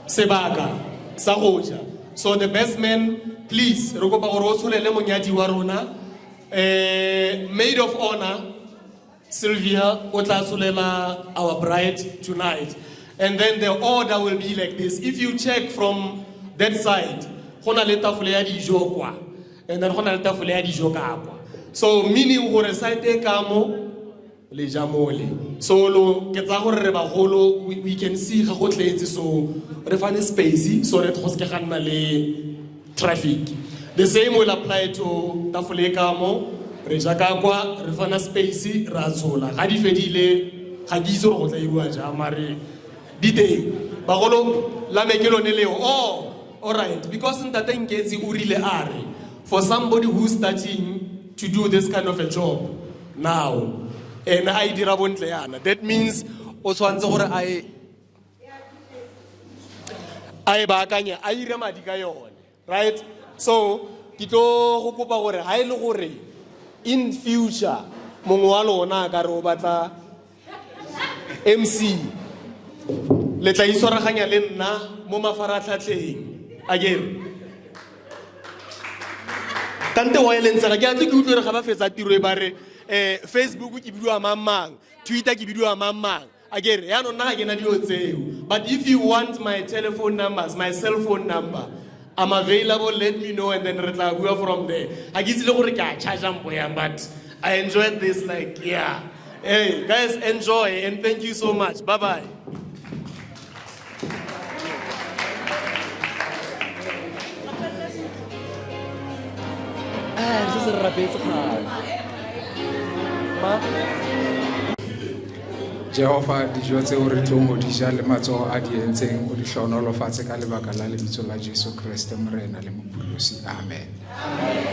sebaka sa go ja. So the best man, please, re kopa gore o tsholele monyadi wa rona. Eh, maid of honor, Sylvia o tla tsholela our bride tonight. And then the order will be like this. If you check from that side, go na le tafole ya dijo kwa. And then go na le tafole ya dijo ka kwa. So meaning gore side e ka mo le ja mole. So lo ke tsa gore re bagolo we, we can see ga go tletse so re fane space so that go se ke ga nna le traffic the same will apply to tafole e ka mo re ja ka kwa re fana space ra tshola ga di fedile ga ke itse gore go tla iriwa jang mare di teng bagolo la me ke lone leo oh all right because ntate nketsi o rile a re for somebody who's starting to do this kind of a job now ene a e dira bontle yana that means o tshwanetse gore a e a e baakanye a ire madi ka yone right so ke tlo go kopa gore ga e le gore in future Mongwe wa lona a ka re o batla MC. Le tla itshwaraganya le nna mo mafaratlhatlheng. Akere. Kante wa e leng tsela ke a tle ke utlwe re ga ba fetsa tiro e ba re eh Facebook ke bidiwa mang mang, Twitter ke bidiwa mang mang. Akere yaanong nna ga ke na dilo tseo. But if you want my telephone numbers, my cell phone number, I'm available, let me know and then re tla bua from there. Ga ke itse le gore ke a charge mpo yang but I enjoyed this like yeah. Hey guys enjoy and thank you so much. Bye bye. Ah, re se re rapetse kgale. Ma? Jehova dijo tseo re tlong go di ja le matsogo a di entseng o di hlohonolofatse ka lebaka la lebitso la Jesu Kriste Morena le Mopholosi. Amen. Amen.